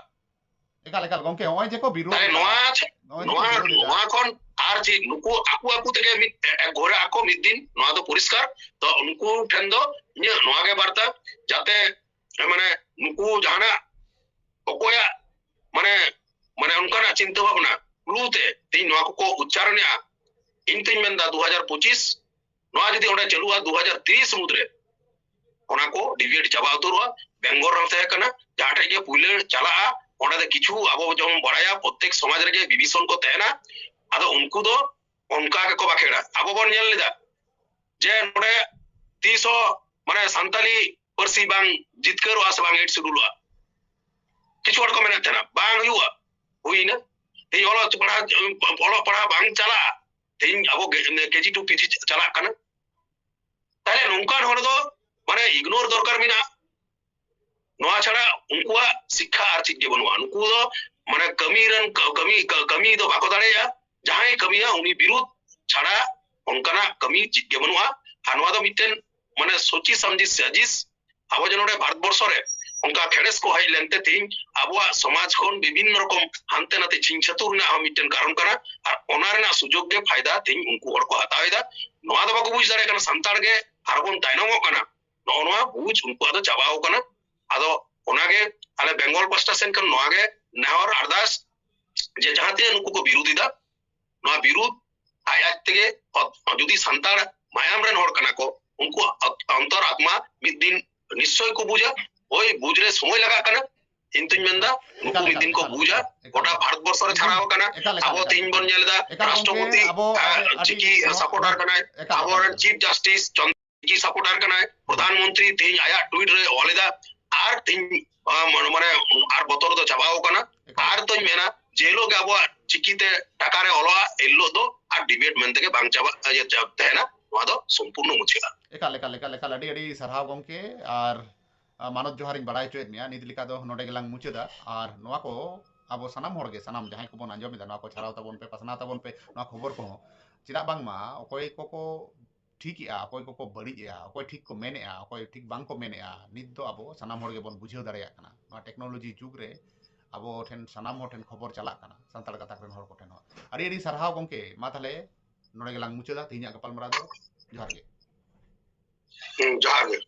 ᱮᱠᱟᱞ ᱮᱠᱟᱞ ᱜᱚᱝᱠᱮ, ᱱᱚᱜᱼᱚᱭ ᱡᱮ ᱠᱚ ᱵᱤᱨᱩᱫᱷ ᱛᱟᱦᱞᱮ ᱮᱫᱟ, ᱱᱚᱣᱟ ᱱᱚᱜᱼᱚᱭ ᱡᱮ ᱱᱚᱣᱟ ᱠᱚ ᱵᱤᱨᱩᱫᱷ ᱮᱫᱟ, ᱱᱚᱣᱟ ᱠᱷᱚᱱ ᱟᱨ ᱪᱮᱫ ᱱᱩᱠᱩ ᱟᱠᱚ ᱟᱠᱚ ᱛᱮᱜᱮ ᱢᱤᱫ ᱮ, ᱮ, ᱜᱷᱚᱨᱮ ᱟᱠᱚ ᱢᱤᱫ ᱫᱤᱱ, ᱱᱚᱣᱟ ᱫᱚ ᱯᱚᱨᱤᱥᱠᱟᱨ᱾ ᱛᱚ ᱩᱱᱠᱩ ᱴᱷᱮᱱ ᱫᱚ ᱤᱧᱟᱹᱜ ᱱᱚᱣᱟ ᱜᱮ ᱵᱟᱨᱛᱟ, ᱡᱟᱛᱮ ᱢᱟᱱᱮ ᱱᱩᱠᱩ ᱡᱟᱦᱟᱱᱟᱜ ᱚᱠᱚᱭᱟᱜ ᱢᱟᱱᱮ ᱢᱟᱱᱮ ᱚᱱᱠᱟᱱᱟᱜ ᱪᱤᱱᱛᱟᱹ ᱵᱷᱟᱵᱽᱱᱟ ᱞᱩ ᱛᱮ ᱛᱮᱦᱮᱧ ᱱᱚᱣᱟ ᱠᱚᱠᱚ ᱩᱪᱪᱟᱨᱚᱱᱮᱜᱼᱟ᱾ ᱤᱧ ᱛᱚᱧ ᱢᱮᱱᱫᱟ ᱫᱩ ᱦᱟᱡᱟᱨ ᱯᱚᱸᱪᱤᱥ ᱱᱚᱣᱟ ᱡᱩᱫᱤ ᱚᱸᱰᱮ ᱪᱟᱹᱞᱩᱜᱼᱟ ᱫᱩ ᱦᱟᱡᱟᱨ ᱛᱤᱨᱤᱥ ᱢᱩᱫᱽᱨᱮ ᱚᱱᱟ ᱠᱚ ᱰᱤᱵᱮᱴ ᱪᱟᱵᱟ ᱩᱛᱟᱹᱨᱚᱜᱼᱟ᱾ ᱵᱮᱝᱜᱚᱞ ᱨᱮᱦᱚᱸ ᱛᱟᱦᱮᱸ ᱠᱟᱱᱟ, ᱡᱟᱦᱟᱸ ᱴᱷᱮᱡ ᱜᱮ ᱯᱩᱭᱞᱟᱹ ᱪᱟᱞᱟᱜᱼᱟ, ᱚᱸᱰᱮ ᱫᱚ ᱠᱤᱪᱷᱩ ᱟᱵᱚ ᱡᱮᱢᱚᱱ ᱵᱟᱲᱟᱭᱟ ᱯᱨᱚᱛᱛᱮᱠ ᱥᱚᱢᱟᱡᱽ ᱨᱮᱜᱮ ᱵᱤᱵᱷᱤᱥᱚᱱ ᱠᱚ ᱛᱟᱦᱮᱱᱟ᱾ ᱟᱫᱚ ᱩᱱᱠᱩ ᱫᱚ ᱚᱱᱠᱟ ᱜᱮᱠᱚ ᱵᱟᱠᱷᱮᱲᱟ᱾ ᱟᱵᱚ ᱵᱚᱱ ᱧᱮᱞ ᱞᱮᱫᱟ ᱡᱮ ᱱᱚᱰᱮ ᱛᱤᱥ ᱦᱚᱸ ᱢᱟᱱᱮ ᱥᱟᱱᱛᱟᱞᱤ ᱯᱟᱹᱨᱥᱤ ᱵᱟᱝ ᱡᱤᱛᱠᱟᱹᱨᱚᱜᱼᱟ ᱥᱮ ᱵᱟᱝ ᱮᱭᱤᱴ ᱥᱤᱰᱩᱞᱚᱜᱼᱟ᱾ ᱠᱤᱪᱷᱩ ᱦᱚᱲ ᱠᱚ ᱢᱮᱱᱮᱫ ᱛᱟᱦᱮᱱᱟ ᱵᱟᱝ ᱦᱩᱭᱩᱜᱼᱟ, ᱦᱩᱭᱱᱟ᱾ ᱛᱮᱦᱮᱧ ᱚᱞᱚᱜ ᱯᱟᱲᱦᱟᱣ ᱚᱞᱚᱜ ᱯᱟᱲᱦᱟᱣ ᱵᱟᱝ ᱪᱟᱞᱟᱜᱼᱟ, ᱛᱮᱦᱮᱧ ᱟᱵᱚ ᱠᱮᱡᱤ ᱴᱩ ᱯᱤᱡᱤ ᱪᱟᱞᱟᱜ ᱠᱟᱱᱟ᱾ ᱛᱟᱦᱞᱮ ᱱᱚᱝᱠᱟᱱ ᱦᱚᱲ ᱫᱚ ᱢᱟᱱᱮ ᱤᱜᱱᱳᱨ ᱫᱚᱨᱠᱟᱨ ᱢᱮᱱᱟᱜᱼᱟ᱾ ᱱᱚᱣᱟ ᱪᱷᱟᱲᱟ ᱩᱱᱠᱩᱣᱟᱜ ᱥᱤᱠᱠᱷᱟ ᱟᱨ ᱪᱮᱫ ᱜᱮ ᱵᱟᱹᱱᱩᱜᱼᱟ᱾ ᱱᱩᱠᱩ ᱫᱚ ᱢᱟᱱᱮ ᱠᱟᱹᱢᱤ ᱨᱮᱱ ᱠᱟᱹᱢᱤ ᱠᱟᱹᱢᱤ ᱫᱚ ᱵᱟᱠᱚ ᱫᱟᱲᱮᱭᱟᱜᱼᱟ᱾ ᱡᱟᱦᱟᱸᱭ ᱠᱟᱹᱢᱤᱭᱟ ᱩᱱᱤ ᱵᱤᱨᱩᱫᱷ ᱪᱷᱟᱲᱟ ᱚᱱᱠᱟᱱᱟᱜ ᱠᱟᱹᱢᱤ ᱪᱮᱫ ᱜᱮ ᱵᱟᱹᱱᱩᱜᱼᱟ᱾ ᱟᱨ ᱱᱚᱣᱟ ᱫᱚ ᱢᱤᱫᱴᱮᱱ ᱢᱟᱱᱮ ᱥᱚᱪᱤ ᱥᱟᱢᱡᱤ ᱥᱟᱡᱤᱥ ᱟᱵᱚ ᱡᱮ ᱱᱚᱰᱮ ᱵᱷᱟᱨᱚᱛ ᱵᱚᱨᱥᱚ ᱨᱮ ᱚᱱᱠᱟ ᱠᱷᱮᱲᱮᱥ ᱠᱚ ᱦᱮᱡ ᱞᱮᱱᱛᱮ ᱛᱮᱦᱮᱧ ᱟᱵᱚᱣᱟᱜ ᱥᱚᱢᱟᱡᱽ ᱠᱷᱚᱱ ᱵᱤᱵᱷᱤᱱᱱᱚ ᱨᱚᱠᱚᱢ ᱦᱟᱱᱛᱮ ᱱᱟᱛᱮ ᱪᱷᱤᱝ ᱪᱷᱟᱹᱛᱩᱨ ᱨᱮᱱᱟᱜ ᱦᱚᱸ ᱢᱤᱫᱴᱮᱱ ᱠᱟᱨᱚᱱ ᱠᱟᱱᱟ᱾ ᱟᱨ ᱚᱱᱟ ᱨᱮᱱᱟᱜ ᱥᱩᱡᱳᱜᱽ ᱜᱮ ᱯᱷᱟᱭᱫᱟ ᱛᱮᱦᱮᱧ ᱩᱱᱠᱩ ᱦᱚᱲ ᱠᱚ ᱦᱟᱛᱟᱣ ᱮᱫᱟ᱾ ᱱᱚᱣᱟ ᱫᱚ ᱵᱟᱠᱚ ᱵᱩᱡᱽ ᱫᱟᱲᱮᱭᱟᱜ ᱠᱟᱱᱟ ᱥᱟᱱᱛᱟᱲ ᱜᱮ ᱟᱨᱚ ᱵᱚᱱ ᱛᱟᱭᱱᱚᱢᱚᱜ ᱠᱟᱱᱟ᱾ ᱱᱚᱜᱼᱚ ᱱᱚᱣᱟ ᱵᱩᱡᱽ ᱩᱱᱠᱩᱣᱟᱜ ᱫᱚ ᱪᱟᱵᱟᱣ ᱠᱟᱱᱟ᱾ ᱟᱫᱚ ᱚᱱᱟᱜᱮ ᱟᱞᱮ ᱵᱮᱝᱜᱚᱞ ᱯᱟᱥᱴᱟ ᱥᱮᱱ ᱠᱷᱚᱱ ᱱᱚᱣᱟ ᱜᱮ ᱱᱮᱦᱚᱨ ᱟᱨᱫᱟᱥ ᱡᱮ ᱡᱟᱦᱟᱸ ᱛᱤᱱᱟᱹᱜ ᱱᱩᱠᱩ ᱠᱚ ᱵᱤᱨᱩᱫᱷ ᱮᱫᱟ ᱱᱚᱣᱟ ᱵᱤᱨᱩᱫᱷ ᱟᱡ ᱟᱡ ᱛᱮᱜᱮ ᱡᱩᱫᱤ ᱥᱟᱱᱛᱟᱲ ᱢᱟᱭᱟᱢ ᱨᱮᱱ ᱦᱚᱲ ᱠᱟᱱᱟ ᱠᱚ ᱩᱱᱠᱩ ᱚᱱᱛᱚᱨ ᱟᱛᱢᱟ ᱢᱤᱫ ᱫᱤᱱ ᱱᱤᱥᱪᱚᱭ ᱠᱚ ᱵᱩᱡᱟ᱾ ᱦᱳᱭ, ᱵᱩᱡᱽ ᱨᱮ ᱥᱚᱢᱚᱭ ᱞᱟᱜᱟᱜ ᱠᱟᱱᱟ᱾ ᱤᱧ ᱛᱩᱧ ᱢᱮᱱᱫᱟ ᱱᱩᱠᱩ ᱮᱠᱟᱞ, ᱢᱤᱫ ᱮᱠᱟᱞ, ᱫᱤᱱ ᱠᱚ ᱮᱠᱟᱞ, ᱵᱩᱡᱟ᱾ ᱮᱠᱟᱞ, ᱜᱚᱴᱟ ᱮᱠᱟᱞ᱾ ᱵᱷᱟᱨᱚᱛ ᱵᱚᱨᱥᱚ ᱨᱮ ᱮᱠᱟᱞ, ᱪᱷᱟᱲᱟᱣ ᱟᱠᱟᱱᱟ᱾ ᱮᱠᱟᱞ, ᱮᱠᱟᱞ, ᱟᱵᱚ ᱮᱠᱟᱞ, ᱛᱮᱦᱮᱧ ᱵᱚᱱ ᱮᱠᱟᱞ᱾ ᱧᱮᱞ ᱮᱫᱟ ᱮᱠᱟᱞ, ᱨᱟᱥᱴᱨᱚᱯᱚᱛᱤ, ᱜᱚᱢᱠᱮ, ᱟᱵᱚ ᱟᱨ, ᱟᱹᱰᱤ ᱪᱤᱠᱤ ᱱᱚᱣᱟ ᱥᱟᱯᱚᱨᱴᱟᱨ ᱠᱟᱱᱟᱭ, ᱮᱠᱟᱞ, ᱟᱵᱚᱨᱮᱱ ᱮᱠᱟᱞ᱾ ᱪᱤᱯ ᱡᱟᱥᱴᱤᱥ ᱪᱚᱱᱫᱨᱚ ᱪᱤᱠᱤ ᱥᱟᱯᱚᱨᱴᱟᱨ ᱠᱟᱱᱟᱭ᱾ ᱯᱨᱚᱫᱷᱟᱱ ᱢᱚᱱᱛᱨᱤ ᱛᱮᱦᱮᱧ ᱟᱭᱟᱜ ᱴᱩᱭᱤᱴ ᱨᱮ ᱚᱞ ᱮᱫᱟ, ᱟᱨ ᱛᱮᱦᱮᱧ, ᱟ, ᱢᱟᱱᱮ, ᱢᱟᱱᱮ, ᱟᱨ ᱵᱚᱛᱚᱨ ᱫᱚ ᱪᱟᱵᱟᱣ ᱠᱟᱱᱟ᱾ ᱮᱠᱟᱞ᱾ ᱟᱨ ᱛᱚᱧ ᱢᱮᱱᱟ, ᱡᱮ ᱦᱤᱞᱳᱜ ᱜᱮ ᱟᱵᱚᱣᱟᱜ ᱪᱤᱠᱤᱛᱮ ᱴᱟᱠᱟ ᱨᱮ ᱚᱞᱚᱜᱼᱟ, ᱮᱱ ᱦᱤᱞᱳᱜ ᱫᱚ ᱟᱨ ᱰᱤᱵᱮᱴ ᱢᱮᱱᱛᱮ ᱜᱮ ᱵᱟᱝ ᱪᱟᱵᱟᱜ, ᱤᱭᱟᱹ, ᱪᱟᱵ-, ᱛᱟᱦᱮᱱᱟ, ᱱᱚᱣᱟ ᱫᱚ ᱥᱚᱢᱯᱩᱨᱱᱚ ᱢᱩᱪᱟᱹᱫᱼᱟ᱾ ᱮᱠᱟᱞ, ᱮᱠᱟᱞ, ᱮᱠᱟᱞ, ᱮᱠᱟᱞ, ᱟᱹᱰᱤ, ᱟᱹᱰᱤ ᱥᱟᱨᱦᱟᱣ ᱜᱚᱢᱠᱮ, ᱟᱨ, ᱟ, ᱢᱟᱱᱚᱛ ᱡᱚᱦᱟᱨᱤᱧ ᱵᱟᱲᱟᱭ ᱦᱚᱪᱚᱭᱮᱫ ᱢᱮᱭᱟ᱾ ᱱᱤᱛ ᱞᱮᱠᱟ ᱫᱚ ᱱᱚᱰᱮ ᱜᱮᱞᱟᱝ ᱢᱩᱪᱟᱹᱫᱟ, ᱟᱨ ᱱᱚᱣᱟ ᱠᱚ ᱟᱵᱚ ᱥᱟᱱᱟᱢ ᱦᱚᱲ ᱜᱮ, ᱥᱟᱱᱟᱢ ᱡᱟᱦᱟᱸᱭ ᱠᱚᱵᱚᱱ ᱟᱸᱡᱚᱢ ᱮᱫᱟ, ᱱᱚᱣᱟ ᱠᱚ ᱪᱷᱟᱨᱟᱣ ᱛᱟᱵᱚᱱ ᱯᱮ, ᱯᱟᱥᱱᱟᱣ ᱛᱟᱵᱚᱱ ᱯᱮ, ᱱᱚᱣᱟ ᱠᱷᱚᱵᱚᱨ ᱠᱚᱦᱚᱸ᱾ ᱪᱮᱫᱟᱜ ᱵᱟᱝᱢᱟ ᱚᱠᱚᱭ ᱠᱚᱠᱚ ᱴᱷᱤᱠᱮᱜᱼᱟ, ᱚᱠᱚᱭ ᱠᱚᱠᱚ ᱵᱟᱹᱲᱤᱡᱮᱜᱼᱟ, ᱚᱠᱚᱭ ᱴᱷᱤᱠ ᱠᱚ ᱢᱮᱱᱮᱜᱼᱟ, ᱚᱠᱚᱭ ᱴᱷᱤᱠ ᱵᱟᱝ ᱠᱚ ᱢᱮᱱᱮᱜᱼᱟ, ᱱᱤᱛ ᱫᱚ ᱟᱵᱚ ᱥᱟᱱᱟᱢ ᱦᱚᱲ ᱜᱮᱵᱚᱱ ᱵᱩᱡᱷᱟᱹᱣ ᱫᱟᱲᱮᱭᱟᱜ ᱠᱟᱱᱟ᱾ ᱱᱚᱣᱟ ᱴᱮᱠᱱᱳᱞᱚᱡᱤ ᱡᱩᱜᱽ ᱨᱮ ᱟᱵᱚ ᱴᱷᱮᱱ, ᱥᱟᱱᱟᱢ ᱦᱚᱲ ᱴᱷᱮᱱ ᱠᱷᱚᱵᱚᱨ ᱪᱟᱞᱟᱜ ᱠᱟᱱᱟ, ᱥᱟᱱᱛᱟᱲ ᱜᱟᱛᱟᱠ ᱨᱮᱱ ᱦᱚᱲ ᱠᱚᱴᱷᱮᱱ ᱦᱚᱸ᱾ ᱟᱹᱰᱤ ᱟᱹᱰᱤ ᱥᱟᱨᱦᱟᱣ ᱜᱚᱢᱠᱮ, ᱢᱟ ᱛᱟᱦᱞᱮ ᱱᱚᱰᱮ ᱜᱮᱞᱟᱝ ᱢᱩᱪᱟᱹᱫᱟ ᱛᱮᱦᱮᱧᱟᱜ ᱜᱟᱯᱟᱞᱢᱟᱨᱟᱣ ᱫᱚ᱾ ᱡᱚᱦᱟᱨ ᱜᱮ᱾ ᱦᱩᱸ, ᱡᱚᱦᱟᱨ ᱜᱮ᱾